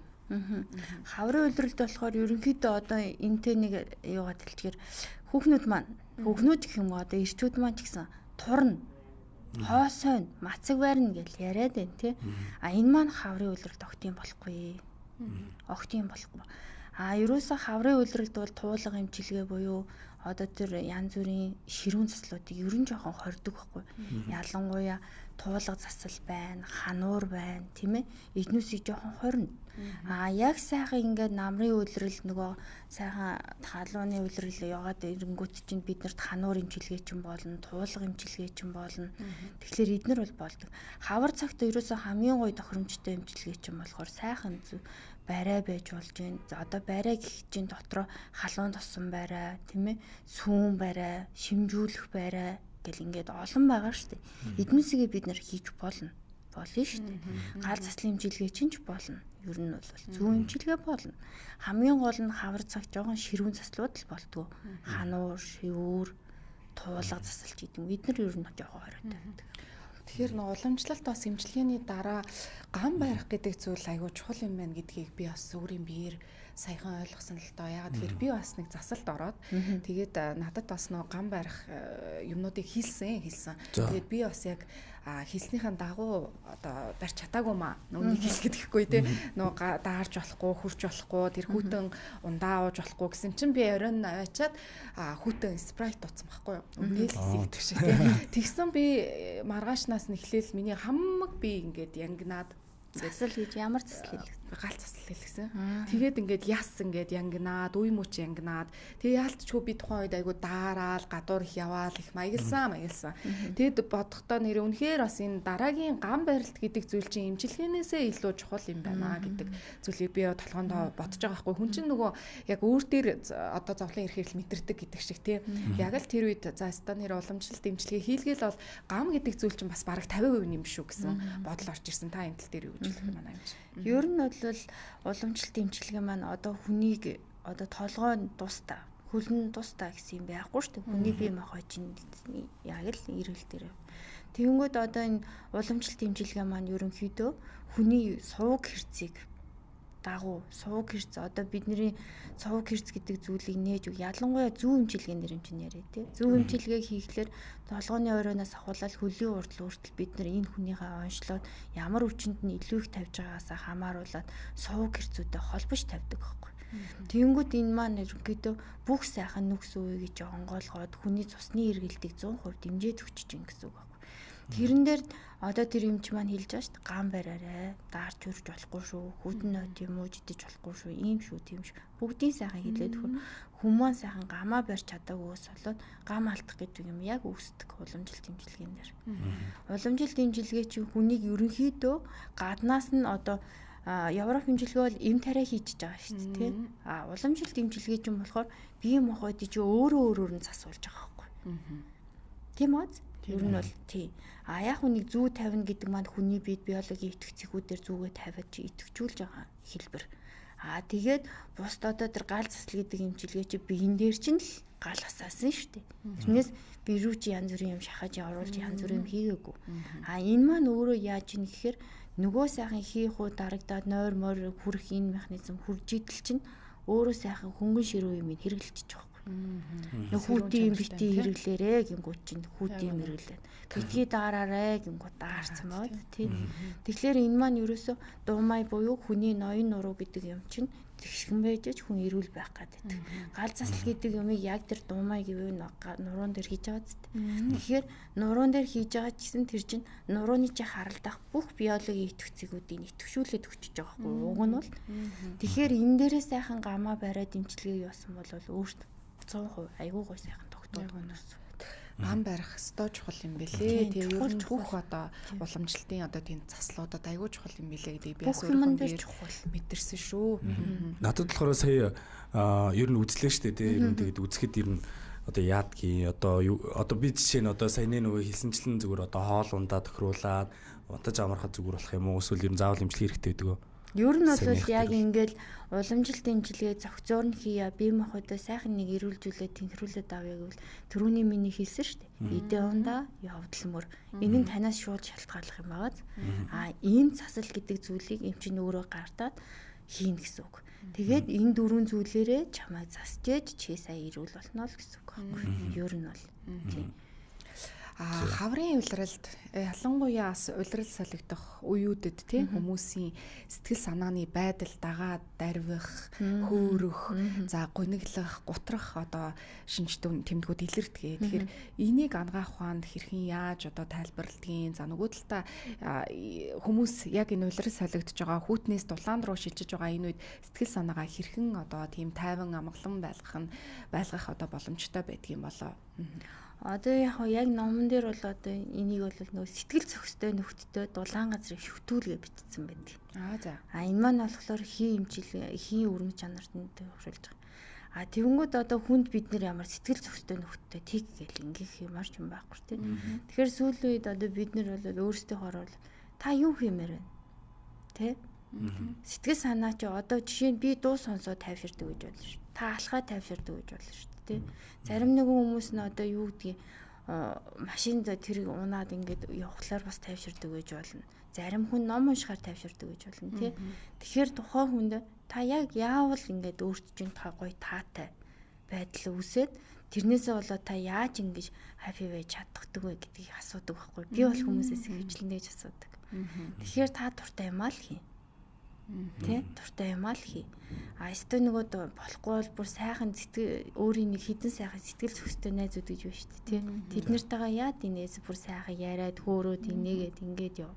Хаврын улиралд болохоор ерөнхийдөө одоо энтэй нэг юугаад хэлчихээр хүүхнүүд маань хүүхнүүд гэх юм уу одоо эрчүүд маань ч гэсэн турна, хоосойн, мацаг байрна гэж яриад байна тий. А энэ маань хаврын улиралд огт юм болохгүй. Огт юм болохгүй. А ерөөсө хаврын улиралд бол туулга эмчилгээ буюу одоо тэр янз бүрийн ширүүн заслуудыг ерөн жоохон хордог байхгүй. Ялангуяа туулга засал байна, хануур байна, тийм ээ. Эднүсийг жоохон хорно. А яг сайхан ингээд намрын улирал нөгөө сайхан халууны улирал яваад ирэнгүүт чинь бид нарт хануур эмчилгээ чинь болно, туулга эмчилгээ чинь болно. Тэгэхээр эднэр бол болдог. Хавар цагт ерөөсөө хамгийн гоё тохиромжтой эмчилгээ чинь болохоор сайхан барай байж болж байна. За одоо барай гэх чинь дотроо халуун тосон барай, тийм ээ, сүүн барай, шимжүүлэх барай гэл ингээд олон байгаа шүү дээ. Эднүсийгээ бид нар хийж болно. Болно шүү дээ. Гал заслын эмчилгээ чинь ч болно. Ер нь бол зүүн эмчилгээ болно. Хамгийн гол нь хавар цаг жоохон ширүүн заслууд л болтгоо. Хануур, шивүүр, туулга засалч гэдэг юм. Эднэр ер нь жоохон хориотой байдаг. Тэгэхээр нөө уламжлалт бас эмчилгээний дараа гам барих гэдэг зүйл айгүй чухал юм байна гэдгийг би бас өөрийн биеэр саяхан ойлгосон л доо. Яагаад тэгэхээр би бас нэг засалд ороод тэгээд надад бас нөө гам барих юмнуудыг хийлсэн. Тэгээд би бас яг хийснийхэн дагуу одоо барьж чадаагүй маа. Нүг хэлэхэд гэхгүй те. Нөө даарж болохгүй, хурж болохгүй, тэр хүүтэн ундаа ууж болохгүй гэсэн чинь би оройн аваачаад хүүтэн спрайт утсан байхгүй юу. Өмнөөл хийдэг шиг те. Тэгсэн би маргаашнаас нь эхлээл миний хамаг би ингээд янгинаад засал гэж ямар засал хэлсэн? Гал засал хэлсэн. Тэгээд ингээд яс ингээд янгинаад, үе мөч янгинаад. Тэгээ яалтчгүй би тухайн үед айгу daarаал, гадуур их яваал, их маягилсан. Тэгэд бодохдоо нэр үнэхээр бас энэ дараагийн гам барилт гэдэг зүйл чинь эмчилгээнээсээ илүү чухал юм байна гэдэг зүйлийг би толгоондоо бодож байгаа байхгүй. Хүн чинь нөгөө яг өөр дээр одоо зовлон ирэхээр л мэдэрдэг гэдэг шиг тий. Яг л тэр үед за өстө нэр уламжлалт эмчилгээ хийлгээл бол гам гэдэг зүйл чинь бас бараг 50% юм шүү гэсэн бодол орж ирсэн. Та энэ тал дээр юу гэж хэлэх юм байна юм чи? Ер нь бол уламжлалт эмчилгээ маань одоо хүнийг одоо толгой нь тусдаа, хөл нь тусдаа гэсэн юм байхгүй шүү дээ. Хүний бие махбод чинь яг л эргэл дээр. Тэгэнгүүт одоо энэ уламжлалт эмчилгээ маань ерөнхийдөө хүний сувг хэрцгийг дагуу сувг хэрц одоо бидний сувг хэрц гэдэг зүйлийг нээж өг. Ялангуяа зүү эмчилгээний нэр юм чинь яриа тий. Зүү эмчилгээг хийхлээр толгойн оройноос ахуулаад хөлийн урдл хүртэл бид нар энэ хүнийхээ онцлоод ямар өвчнөд нь илүү их тавьж байгаагаасаа хамааруулаад сувг хэрцүүдэд холбож тавьдаг байхгүй. Тэгэнгүүт энэ маань ерөнхийдөө бүх сайхан нүкс үеийг чи онгойлгоод хүний цусны эргэлтийг 100% дэмжиж өгч чинь гэсэн үг байхгүй. Тэрэн дээр одоо тэр эмч маань хэлж байгаа шүү дээ. Гам бариарай, даарч үрж болохгүй шүү, хүдэн нот юм уу жидэж болохгүй шүү, ийм шүү, тийм шүү. Бүгдийн сайхан хэлээд хүмүүс сайхан гамаа барьж чадаагүйгээс болоод гам алдах гэдэг юм яг үүсдэг уламжлалт эмчилгээн дээр. Уламжлалт эмчилгээ чинь хүнийг ерөнхийдөө гаднаас нь одоо Европ эмчилгээ бол эм тариа хийчихэж байгаа шүү дээ, тийм. А уламжлалт эмчилгээ чинь болохоор бие махбодыг чи өөрөө өөрөөр нь засуулж байгаа байхгүй. Тийм үү? Ер нь бол тий. А яг хүнийг зүү тавина гэдэг маань хүний биед биологийн итгэц зэхүүдээр зүгээ тавиад чи итгэжүүлж байгаа хэлбэр. А тэгээд бусд одоо тэр гал засал гэдэг эмчилгээ чи биен дээр чинь л гал асаасан шүү дээ. Тэрнээс би рүү чи янз бүрийн юм шахаж оруулж янз бүрийн юм хийгээгүй. А энэ маань өөрөө яаж ийн гэхээр нөгөө сайхан хийх уу дарагдаад нойр морь хүрэх энэ механизм хурж идэл чинь өөрөө сайхан хөнгөн ширүү юм хэрэглэчих байхгүй. Нөх хүүтийн бити хэрэглээрэ гингүүд чинь хүүтийн хэрэглээ. Битгий даараарэ гингүүд даарсан байна тий. Тэгэхээр энэ маань ерөөсө дуумай буюу хүний ноён нуруу гэдэг юм чинь тэгшгэн байж ч хүн эрүүл байх гэдэг. Гал засал гэдэг юмыг яг тэр дуумай гэвээ нуруун дээр хийж байгаа зү. Тэгэхээр нуруун дээр хийж байгаа ч гэсэн тэр чинь нурууны чи харалдах бүх биологийн идэвхцэгүүдийг идэвхжүүлээд өгчөж байгаа байхгүй уг нь бол. Тэгэхээр энэ дээрээ сайхан гамаа бариад имчилгээ явуулсан бол өөрт 100% айгүй гой сайхан тогтоод байна. Гам барих ёстой чухал юм бэлээ. Тэгээ ер нь бүх одоо уламжлалтын одоо тийм заслуудад айгүй чухал юм бэлээ гэдгийг би бас өөрийнхөө чухал мэдэрсэн шүү. Надад болохоор сая ер нь үзлээ шүү дээ. Ер нь тэгээд үзэхэд ер нь одоо яадгийн одоо би жишээ нь одоо саяны нөгөө хэлсэнчлэн зүгээр одоо хоол ундаа тохируулаад унтаж амархад зүгээр болох юм уу? Эсвэл ер нь заавал эмчилгээ хэрэгтэй байдаг уу? Ер нь бол яг ингээл уламжилт эмчилгээ зохицоор нь хийя, бие махбодоо сайхан нэг эрүүлжүүлээд тэнхрүүлээд авъя гэвэл түрүүний миний хэлсэн шүү дээ. Идэ ундаа явдал мөр. Энэ нь танаас шууд шалтгааллах юм байгааз. А ийм засал гэдэг зүйлийг эмч нь өөрөө гартаад хийнэ гэсэн үг. Тэгээд энэ дөрвөн зүйлээрээ чамайг засчээж чи сайн эрүүл болно л гэсэн үг байхгүй. Ер нь бол тийм. Хаврын улиралд ялангуяа бас улирал солигдох үеүүдэд тий хүмүүсийн сэтгэл санааны байдал дагаа дарвих, хөөрөх, за гуниглах, гутрах одоо шинж тэмдгүүд илэрдэг. Тэгэхээр энийг ангаах ухаанд хэрхэн яаж одоо тайлбарладгийг, за нөгөө талдаа хүмүүс яг энэ улирал солигдож байгаа хүүтнээс дулаан руу шилжиж байгаа энэ үед сэтгэл санаагаа хэрхэн одоо тийм тайван амгалан байлгах одоо боломжтой байдгийг болоо. Одоо яг номон дээр бол одоо энийг бол нөгөө сэтгэл зохистой нөхдөдөө дулаан газрыг шүтүүлгээ бичсэн байдаг. Аа за. А энэ маань болохоор хий эмчилгээ, хий өрмөц чанарт нь төвшүүлж байгаа. А тэгэнгүүт одоо хүнд бид нэр ямар сэтгэл зохистой нөхдөдөө тэг гэл ингэх юмар ч юм байхгүй тийм. Тэгэхээр сүүлийн үед одоо бид нэр бол өөрсдийнхөөр бол та юу хиймээр байна? Тэ? Сэтгэл санаа чи одоо жишээ нь би дуу сонсоо тайвширдаг гэж болно шүү. Та алхаа тайвширдаг гэж болно шүү. Тэ. Зарим нэгэн хүмүүс нь одоо юу гэдгийг машинд тэрийг унаад ингээд явхлаар бас тайвширдаг гэж болно. Зарим хүн ном уншихаар тайвширдаг гэж болно тий. Тэгэхээр тухайн хүнд та яг яавал ингээд өөрт чинь та гоё таатай байдал үүсээд тэрнээсээ болоод та яаж ингэж happy байж чаддаг вэ гэдгийг асуудаг байхгүй. Би бол хүмүүсээс ихэвчлэн тэгж асуудаг. Тэгэхээр та дуртай юм аа л хий. Тэ дуртай юм аа л хий. А өстой нөгөө болохгүй бол бүр сайхан сэтгэл өөрийн нэг хідэн сайхан сэтгэл зохистой найзууд гэж байна шүү дээ тий. Тэд нартайгаа яад инээс бүр сайхан яриад хөөрөөд инээгээд ингээд яв.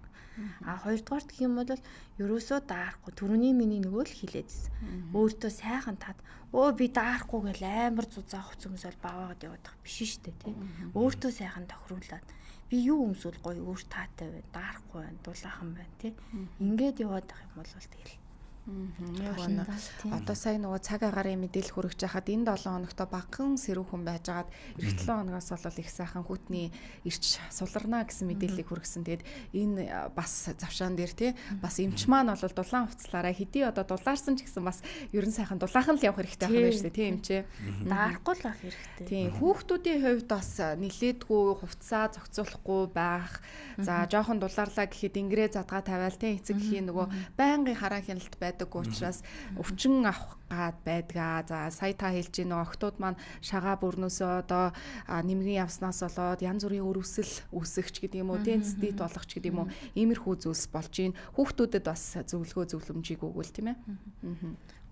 А хоёрдугаарт гэх юм бол ерөөсөө даарахгүй. Төрөний миний нөгөө л хилээдсэн. Өөртөө сайхан тат өө би даарахгүй гэл амар зузаан хувц өмсөөл баваагаад яваад байх биш шүү дээ тий. Өөртөө сайхан тохируулаад би юу өмсвөл гоё өөр таатай байна, даарахгүй байна, дулаахан байна тий. Ингээд яваад байх юм бол тэгэл. Яг үнэ. Одоо сая нөгөө цаг агарын мэдээлэл хүргэж байхад энэ 7 хоногт багахан сэрүүхэн байжгаад эх 7 хоногоос бол их сайхан хүүтний ирч суларна гэсэн мэдээллийг хүргэсэн. Тэгээд энэ бас завшаан дээр тий бас эмч маань бол дулаан хувцлаараа хэдий одоо дулаарсан ч гэсэн бас ерөн сайхан дулаахан л явах хэрэгтэй байх нь шүү дээ тий эмчээ. Даарахгүй л авах хэрэгтэй. Тийм хүүхдүүдийн хувьд бас нилээдгүй хувцаа зохицуулахгүй байх. За жоохон дулаарлаа гэхэд ингэрээ задгаа тавиал тий эцэг эхийн нөгөө байнгын хараа хяналт байдаг учраас өвчин авах гад байдгаа. За сая та хэлж гин нөгөө охтууд маань шагаа бүрнөөсөө одоо нэмгэн явснаас болоод янз бүрийн өрөвсөл үүсгэж гэдэг юм уу, тэнцдит болгох ч гэдэг юм уу, иймэрхүү зүйлс болж гин. Хүүхдүүдэд бас зөвлөгөө зөвлөмжийг өгвөл тийм ээ.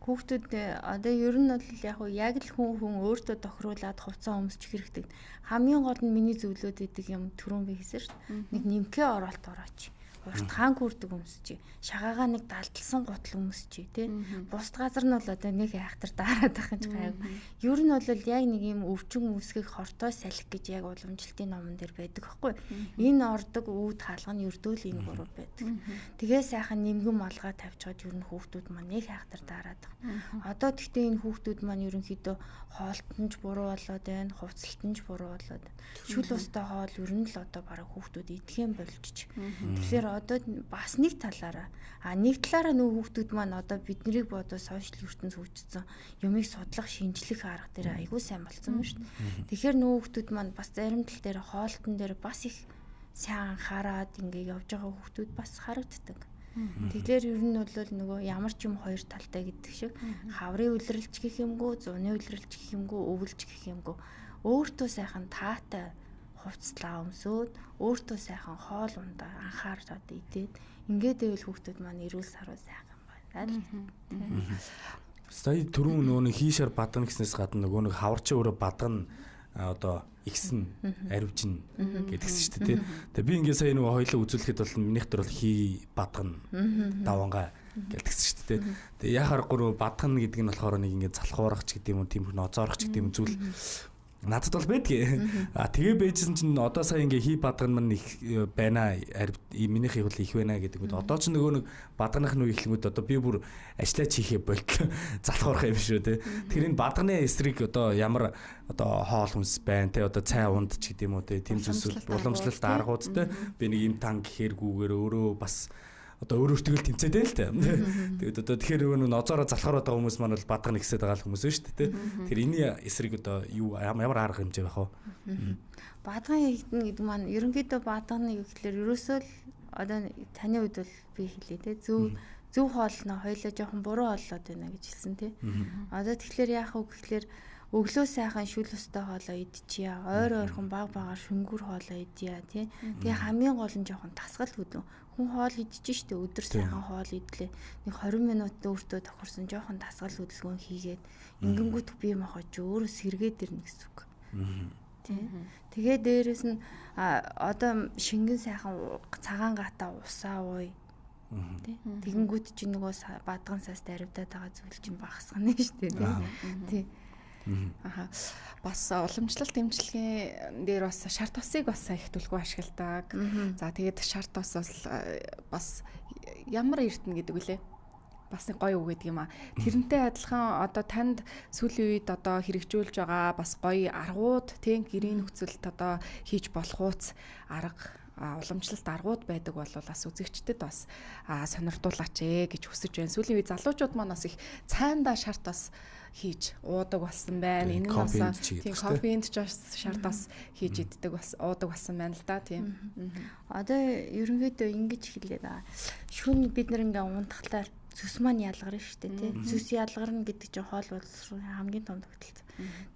Хүүхдүүд одоо ер нь бол яг л хүн өөртөө тохируулаад хувцас өмсчих хэрэгтэй. Хамгийн гол нь миний зөвлөөд идэг юм түрүүн би хэлсэн шүү дээ. Нэг нэмхээ оролт орооч. Урт хаан күрдэг өмсчий. Шагаагаа нэг далдалсан гутал өмсчий тий. Бусд газар нь бол одоо нэг айхтар дараад байх юм ч гайгүй. Ер нь бол яг нэг юм өвчин үүсгэх хортой салхи гэж яг уламжлалтын номон дээр байдаг байхгүй. Энэ ордог үүд хаалга нь ердөөл энэ гурав байдаг. Тэгээ сайхан нэмгэн малгай тавьчихад ер нь хүүхдүүд маань нэг айхтар дараад байгаа. Одоо тэгтээ энэ хүүхдүүд маань ерөнхийдөө хоолтон ч буруу болоод байна, хувцалтан ч буруу болоод байна. Шүл устай хоол ер нь л одоо бараг хүүхдүүд идэх юм болчих. Тэгэхээр одоо бас нэг талаараа нэг талаараа нөө хүүхдүүд маань одоо биднийг бодоо сошиал ертөнц хөгжсөн юмыг судлах шинжлэх арга дээр айгүй сайн болсон байна шүү дээ. Тэгэхээр нөө хүүхдүүд маань бас зарим тал дээр хоолтон дээр бас их сайн анхаарад ингээ явж байгаа хүүхдүүд бас харагддаг. Тэгэхээр ер нь бол нөгөө ямар ч юм хоёр талтай гэдэг шиг хаврын үлрэлч гэх юмгүй, зуны үлрэлч гэх юмгүй, өвөлж гэх юмгүй өөртөө сайхан таатай хувцлаа өмсөөд өөртөө сайхан хоол ундаа анхаараад идээд ингээд байвал хүүхдүүд маань эрүүл саруу сайхан байна л. Сая түрүүн нөгөө нэг хийшэр бадгана гэснээс гадна нөгөө нэг хаварч өөрөө бадгана одоо ихсэн аривжин гэдгсэн шүү дээ тий. Тэгээ би ингээд сая нөгөө хоёлоо үзүүлэхэд бол минийх төр бол хий бадгана давангаа гэлтгсэн шүү дээ тий. Тэгээ яхаар аргагүй нөгөө бадгана гэдэг нь болохоор нэг ингээд залхуурах ч гэдэг юм уу, тийм ноцоорох ч гэдэг юм зүйл надад бол байдгийг. А тэгээ байжсэн чинь одоо сая ингээ хий бадган мань их байна, минийх их бол их байна гэдэг үед одоо ч нөгөө нэг бадганых нь үе эхлэнгүүд одоо би бүр ажиллаач хийхээ болтлоо залхуурах юм шүү те. Тэр энэ бадганы эсрэг одоо ямар одоо хоол хүнс байна те, одоо цай унд ч гэдэг юм уу те, тийм зүйлс уламжлалт аргууд те, би нэг юм тан гэхэргүүгээр өөрөө бас одоо өөр өөртөө л тэмцээд байл та. Тэгээд одоо тэгэхээр нөгөө нозоороо залхаараад байгаа хүмүүс маань бол бадгана гэсэд байгаа л хүмүүс шүү дээ. Тэр энэний эсрэг одоо юу ямар арга хэмжээ байх вэ? Бадган хийгдэнэ гэдэг маань ерөнхийдөө бадганы юу гэхэлэр ерөөсөө л одоо таны үед бол би хэлээ те, зөв хоолно хоёлаа жоохон буруу хооллоод байна гэж хэлсэн те. Одоо тэгэхээр яах вэ гэхэлэр өглөө сайхан шүл устай хоолоо идчихье. Ойр ойрхон баг багаар шүнгүр хоолоо идъя тий. Тэгээ хамгийн гол нь жоохон тасгал хөдөө. Хүн хоол идчихэж штэ, өдөр сайхан хоол идлээ. Нэг 20 минут өөртөө тохирсон жоохон тасгал хөдөлгөөн хийгээд ингэнгүүт бие махбод ч өөрөө сэргээд ирнэ гэсэн үг. Тий. Тэгээ дээрэс нь одоо шингэн сайхан цагаан гата усаа ууя. Тий. Тэгэнгүүт чи нөгөө бадган сас даривдаад байгаа зүйл чинь багасгана штэ тий. Тий. Аха. Бас уламжлалт эмчилгээний дээр бас шар тосыг бас их түлхүү ашигладаг. За тэгээд шар тос бас ямар эрдэнэ гэдэг үлээ? Бас нэг гоё үг гэдэг юм а. Тэрнтэй адилхан одоо танд сүүлийн үед одоо хэрэгжүүлж байгаа бас гоё аргууд тийм гэрийн нөхцөлд одоо хийж болох ууц арга уламжлалт аргууд байдаг бол бас үзэгчдэд бас сонирдуулаач ээ гэж хүсэж байна. Сүүлийн үед залуучууд маань бас их цайндаа шар тос хийж уудаг болсон байна. Энэ нь бас тийм кофеинд ч бас шар тос хийж иддэг бас уудаг болсон байна л да тийм. Одоо ерөнхийдөө ингэж хэлээд байгаа. Шүн бид нар ингээ унтахлаар зүс маань ялгарна шүү дээ тий. Зүс ялгарна гэдэг чинь хоол боловсрол хамгийн том тогтолцоо.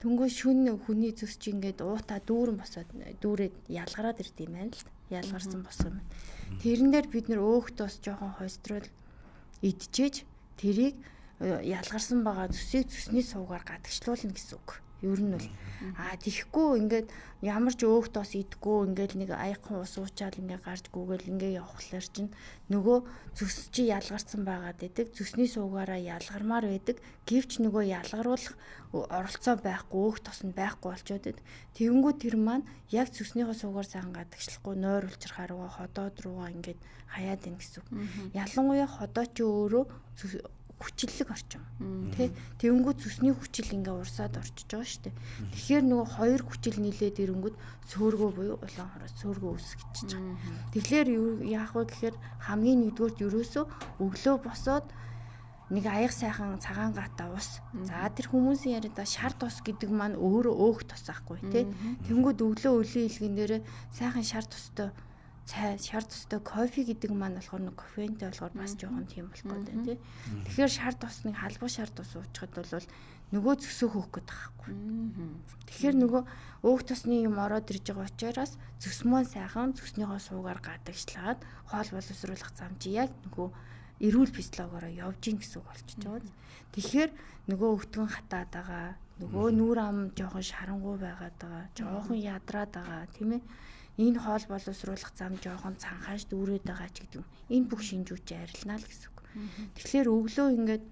Тэнгүү шүн хүний зүс чи ингээд уутаа дүүрэн босоод дүүрээд ялгараад ирд юм байна л да. Ялгарсан босго юм. Тэрэн дээр бид нэр өөхт бас жоохон хойстрол идчихэж тэрийг ялгарсан байгаа зүсийг зүсний суугаар гадагшлуулна гэсэн үг. Ер нь бол тийхгүй ингээд ямар ч өөх тос идэхгүй ингээд нэг аягхан ус уучаал ингээд гарч гүгэл ингээд явхлаар чинь нөгөө зүс чи ялгарсан байгаад байдаг. Зүсний суугаараа ялгармаар байдаг. Гэвч нөгөө ялгаруулах оролцоо байхгүй, өөх тос нь байхгүй болчоод байдаг. Тэгэнгүүт тэр маань яг зүснийхээ суугаар сайхан гадагшлахгүй нойр улчрахаа руугаа ходоод руугаа ингээд хаяад ийн гэсэн үг. Ялангуяа ходоо чи өөрөө хүчлэг орчин тий. Тэгэнгүүт зүсний хүчил ингээ урсаад орчиж байгаа шүү дээ. Тэгэхээр нөгөө хоёр хүчил нийлээд ирэнгүүт сөөргөө буюу улаан хороо сөөргөө үүсгэж байгаа. Тэгэхээр яах вэ гэхээр хамгийн нэгдүгürt ерөөсөө өглөө босоод нэг аяг сайхан цагаан гата ус. За тэр хүмүүсийн яриад шар тус гэдэг маань өөрөө өөх тус ахгүй тий. Тэнгүүд өглөө өлийн илгэн дээр сайхан шар тустай цай, шар тустай кофе гэдэг маань болохоор нэг кофеинтэй болохоор бас жоохон тийм болох гэдэг байна тий. Тэгэхээр шар тусныг халбуу шар тус уучхад бол нөгөө зөсөө хөөх гээд байгаа байхгүй. Тэгэхээр нөгөө өөх тусны юм ороод ирж байгаа учраас зөс маань сайхан зөснийхөө суугаар гадагшлаад хоол боловсруулах зам чи яг нөгөө эрүүл физиологоороо явж гин гэсэн үг болчихж байгаа. Тэгэхээр нөгөө өвтгөн хатаад байгаа, нөгөө нүүр ам жоохон шарангуй байгаад байгаа, жоохон ядраад байгаа тийм ээ. Энэ хоол боловсруулах зам жоохон цанхааш дүүрээд байгаа ч гэдэг юм. Энэ бүх шинжүүд чи арилнаа л гэсэн үг. Тэгэхээр өглөө ингээд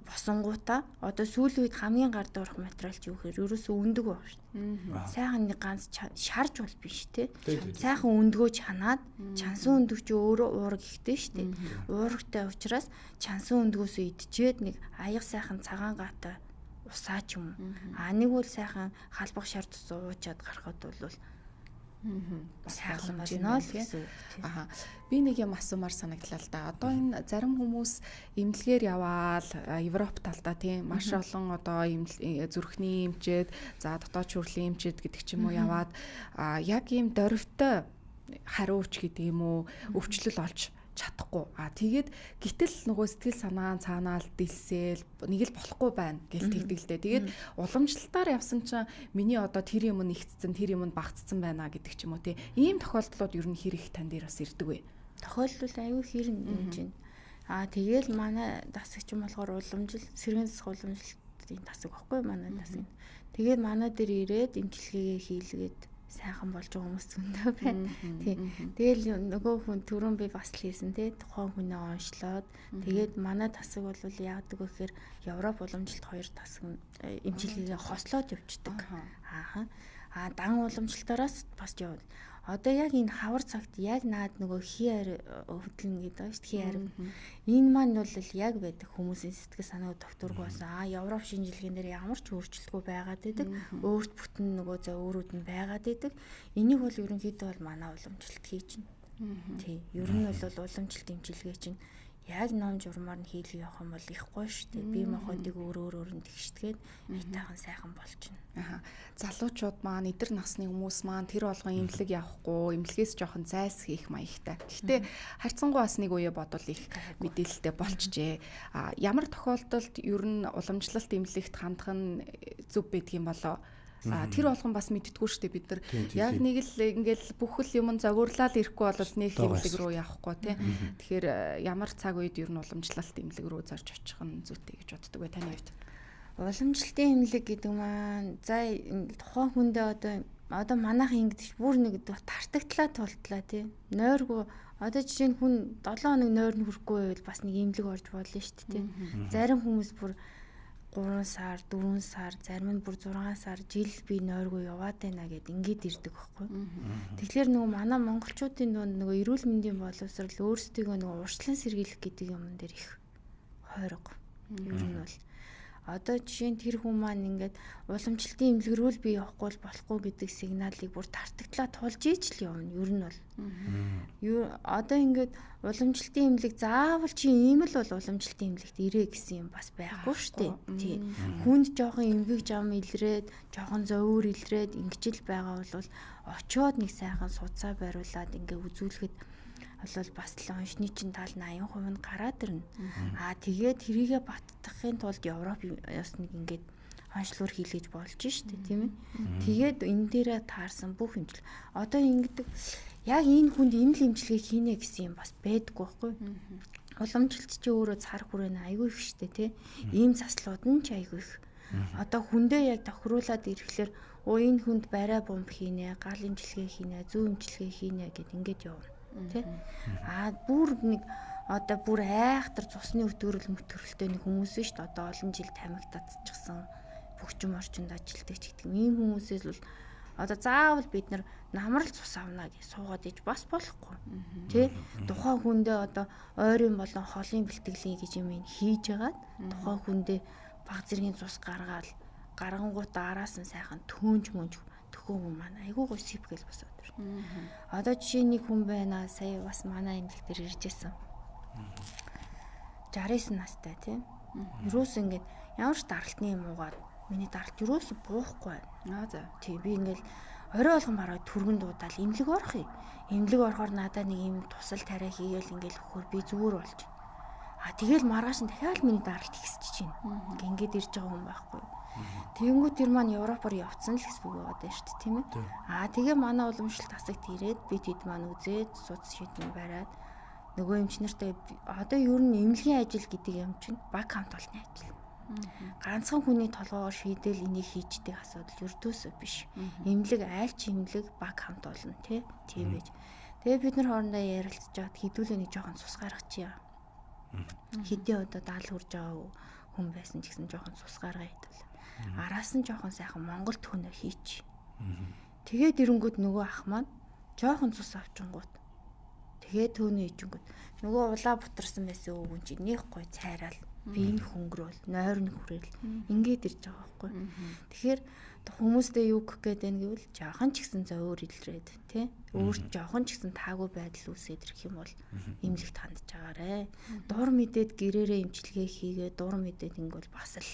босонгуудаа одоо сүүлийн үед хамгийн гар дуурах материал чи юу гэхээр ерөөсөө өндөг баг шүү дээ. Сайхан нэг ганц шарж бол биш те. Сайхан өндгөө чанаад чансан өндөг чи өөрөө уураг ихтэй шүү дээ. Уурагтай учраас чансан өндгөөсөө идчихэд нэг аяг сайхан цагаан гаатай усаа ч юм уу. А нэг бол сайхан халбах шар тус уучаад гарахад бол сайхан болно л гэсэн үг. Аха. Би нэг юм асуумар санагдлаа л да. Одоо энэ зарим хүмүүс эмнэлгээр яваал Европ талдаа тийм маш олон одоо зүрхний эмчээд, за дотоод шүрлийн эмчээд гэдэг ч юм уу яваад яг ийм дөрвтэй хариуч гэдэг юм уу өвчлөл олж Чадахгүй. А тэгээд гэтэл нөгөө сэтгэл санаа цаанаал дэлсээл нэг л болохгүй байна гэл тэгдэг л дээ. Тэгээд уламжлалтаар явсан чинь миний одоо тэр юм нь ихтцэн, тэр юм нь багцсан байна гэдэг ч юм уу тий. Ийм тохиолдлууд ер нь хэр их тань дээр бас ирдэг вэ? Тохиолдол аюу хэр юм чинь. Аа тэгэл манай дасагч юм болохоор уламжил сэргээн засах уламжлалтын тасаг баггүй манай тасаг. Тэгээд манай дээр ирээд эмчилгээгээ хийлгээд сайхан болж байгаа хүмүүс зөндөө байна. Тий. Тэгэл нөгөө хүн түрүүн би бас л хийсэн тий. Тухайн хүнээ онцлоод тэгээд манай тасаг бол яадаг вэ гэхээр Европ уламжлалт хоёр тасаг эмчилгээгээ хослоод явчихдаг. Аа. Аа дан уламжлалтаараас бас явна. Одоо яг энэ хавар цагт яг наад нөгөө хий ари хөдлөн гэдэг байгаа шүү дээ. Хий ари. Энэ маань бол яг байдаг хүмүүсийн сэтгэл санааг докторгүй болсон. Аа Европ шинжилгээнд дээр ямар ч өөрчлөлтгүй байгаад байдаг. Өөрт бүтэн нөгөө зөөрүүд нь байгаад байдаг. Энийг бол ерөнхийдөө бол манай уламжлалт хийж байна. Тий. Ер нь бол уламжлалт эмчилгээ чинь яг ном журмаар нь хийлгээ явах юм бол их гоё шүү дээ. Бие махбодыг өөр өөр өөр нь тэгшдгээд айтайхан сайхан болчихно. Аха. Залуучууд маань эдэр насны хүмүүс маань тэр болгон эмнэлэг явахгүй, эмнэлгээс жоохон зайлс хийх маягтай. Гэхдээ харьцангуй бас нэг үе бодвол их мэдээлэлтэй болчихжээ. А ямар тохиолдолд ер нь уламжлалт эмнэлэгт хандах нь зөв байдг юм болоо? А тэр болгон бас мэддэггүй шүү дээ бид нар. Яг нэг л ингээл бүх л юм зовирлал ирэхгүй бол нэг эмнэлэг рүү явахгүй тий. Тэгэхээр ямар цаг үед ер нь уламжлалт эмнэлэг рүү зорж очих нь зүйтэй гэж боддог вэ таны хувьд? Уламжлалтын эмнэлэг гэдэг маань за тухайн хүндээ одоо манайхан ингэдэг бүр нэг тартагтлаа тултлаа тий. Нойргүй одоо жишээ нь хүн 7 хоног нойр нь хүрэхгүй байвал бас нэг эмнэлэг орж болно шүү дээ тий. Зарим хүмүүс бүр 3 сар, 4 сар, зарим нь бүр 6 сар, жил би нойргүй яваад байна гэд ингээд ирдэг байхгүй. Тэгэхээр нөгөө манай монголчуудын дунд нөгөө эрүүл мэндийн боловсрол өөрсдийгөө нөгөө урьдчилан сэргийлэх гэдэг юм дээр их хойрог. Ер нь бол одоо жишээ нь тэр хүн маань ингээд уламжлалтын эмнэлэг рүү л би явахгүй бол болохгүй гэдэг сигналыг бүр тартагтлаа тулж иж л явна. Ер нь бол. Юу одоо ингээд уламжлалтын эмнэлэг заавал чи ийм л бол уламжлалтын эмнэлэгт ирээ гэсэн юм бас байхгүй шүү дээ. Тий. Хүнд жоохон эмгэг жам илрээд, жоохон зовөр илрээд ингэж л байгаа бол очиод нэг сайхан судсаа бариулаад ингээ үзүүлэхэд бол бас л оншны чин тал 80% нь гараад ирнэ. Аа тэгээд тэрийгэ баттахын тулд Европ ёс нэг ингээд онцлуур хийлгэж болж штэ тийм ээ. Тэгээд энэ дээрээ таарсан бүх хэмжил. Одоо ингэдэг яг энэ хүнд энэ л эмчилгээ хийнэ гэсэн юм бас байдаггүй байхгүй. Уламжлалт чи өөрөө цар хүрээ нь айгүй их штэ тий. Ийм заслууд нь ч айгүй их. Одоо хүндээ яг тохируулаад ирэхлээр өө энэ хүнд барай бомб хийнэ, гал эмчилгээ хийнэ, зүү эмчилгээ хийнэ гэд ингээд явна. Тэ? Аа бүр нэг одоо бүр айхтар цусны өтгөрөл мөтгөрөлтэй нэг хүмүүс шүү дээ. Одоо олон жил тамхи татчихсан бөхчм орчинд ажилтдаг ч гэдэг юм. Ийм хүмүүсээс бол одоо заавал бид нар намрал цус авна гэж суугаад иж бас болохгүй. Тэ? Тухайн хүндээ одоо ойрын болон холын бэлтгэлийн гэж юм ин хийж ягаад тухайн хүндээ баг зэргийн цус гаргаал гаргангууд араас нь сайхан төөнж мөнж төхөө хүн маань айгүй гой сип гэл босоод ирнэ. Одоо жишээ нэг хүн байна. Сая бас манай эмнэлэг дээр ирж исэн. 69 настай тийм. Юроос ингээд ямар ч даралтны юм уугаад миний даралт юроос буухгүй байна. Аа за. Тий би ингээд орой болгон бараг түргэн дуудаал эмнэлэг орох юм. Эмнэлэг орохоор надаа нэг юм тусал тариа хийгээл ингээд өгөхөр би зүгээр болж. А тэгэл маргааш нь дахиад миний даралт ихсэж чинь. Ингээд ирж байгаа хүн байхгүй. Тэгэнгүүт тэр маань Европоор явцсан л гэсэн үг байгаа даа шүү дээ, тийм ээ. Аа тэгээ манай уламжлалт тасагт ирээд би тэд маань үзээд суц шийдэн бариад нөгөө эмч нартай одоо ер нь эмнэлгийн ажил гэдэг юм чинь баг хамт олонны ажил. Ганцхан хүний толгоогоор шийдэл энийг хийждэг асуудал ердөөсөө биш. Эмнэлэг айл ч эмнэлэг баг хамт олон тий. Тийм байж. Тэгээ бид нар хоорондоо ярилцж байгаад хэдүүлээ нэг жоохон цус гаргачихъя. Хэдий одоо 70 хүрж байгаа хүн байсан ч гэсэн жоохон цус гаргаа хэдүүл. Араас нь жоохон сайхан монгол төнөө хийч. Тэгээд ирэнгүүт нөгөө ах маань жоохон цус авчингууд. Тэгээд төнөө ичингүүд нөгөө улаа бутарсан байсан өвгөн чинь нэг гой цайраал би энэ хөнгөрөөл нойр нь хүрээл ингээд ирж байгаа байхгүй. Тэгэхээр хүмүүстэй юу гэх гээд байна гэвэл жоохон ч гэсэн зовөр илрээд тий өөрт жоохон ч гэсэн таагүй байдал үүсээд ирэх юм бол эмнэлэгт хандж агаарэ. Дур мэдээд гэрээрээ эмчилгээ хийгээ дур мэдээд ингэвэл бас л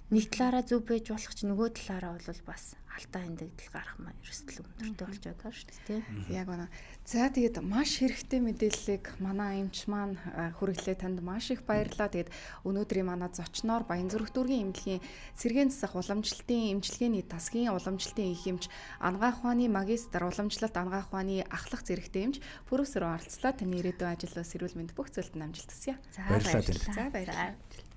Нэг талаараа зөв байж болох ч нөгөө талаараа бол бас алдаа хандагдал гарах маань эрсдэл өндөртэй болчиход байгаа шүү дээ, тийм. Яг үнэ. За, тэгээд маш хэрэгтэй мэдээллийг манай эмч маань хүргэлээ, танд маш их баярлалаа. Тэгээд өнөөдрийн манай зочноор Баянзүрх дүүргийн эмнэлгийн сэргээн засах уламжлалтын эмчилгээний тасгийн уламжлалтын их эмч, анагаах ухааны магистр, уламжлалт анагаах ухааны ахлах зэрэгтэй эмч профессор оролцлоо. Таны ирээдүйн ажил бас эрүүл мэнд бүх зүйлд амжилт хүсье. За, баярлалаа. За, баярлалаа.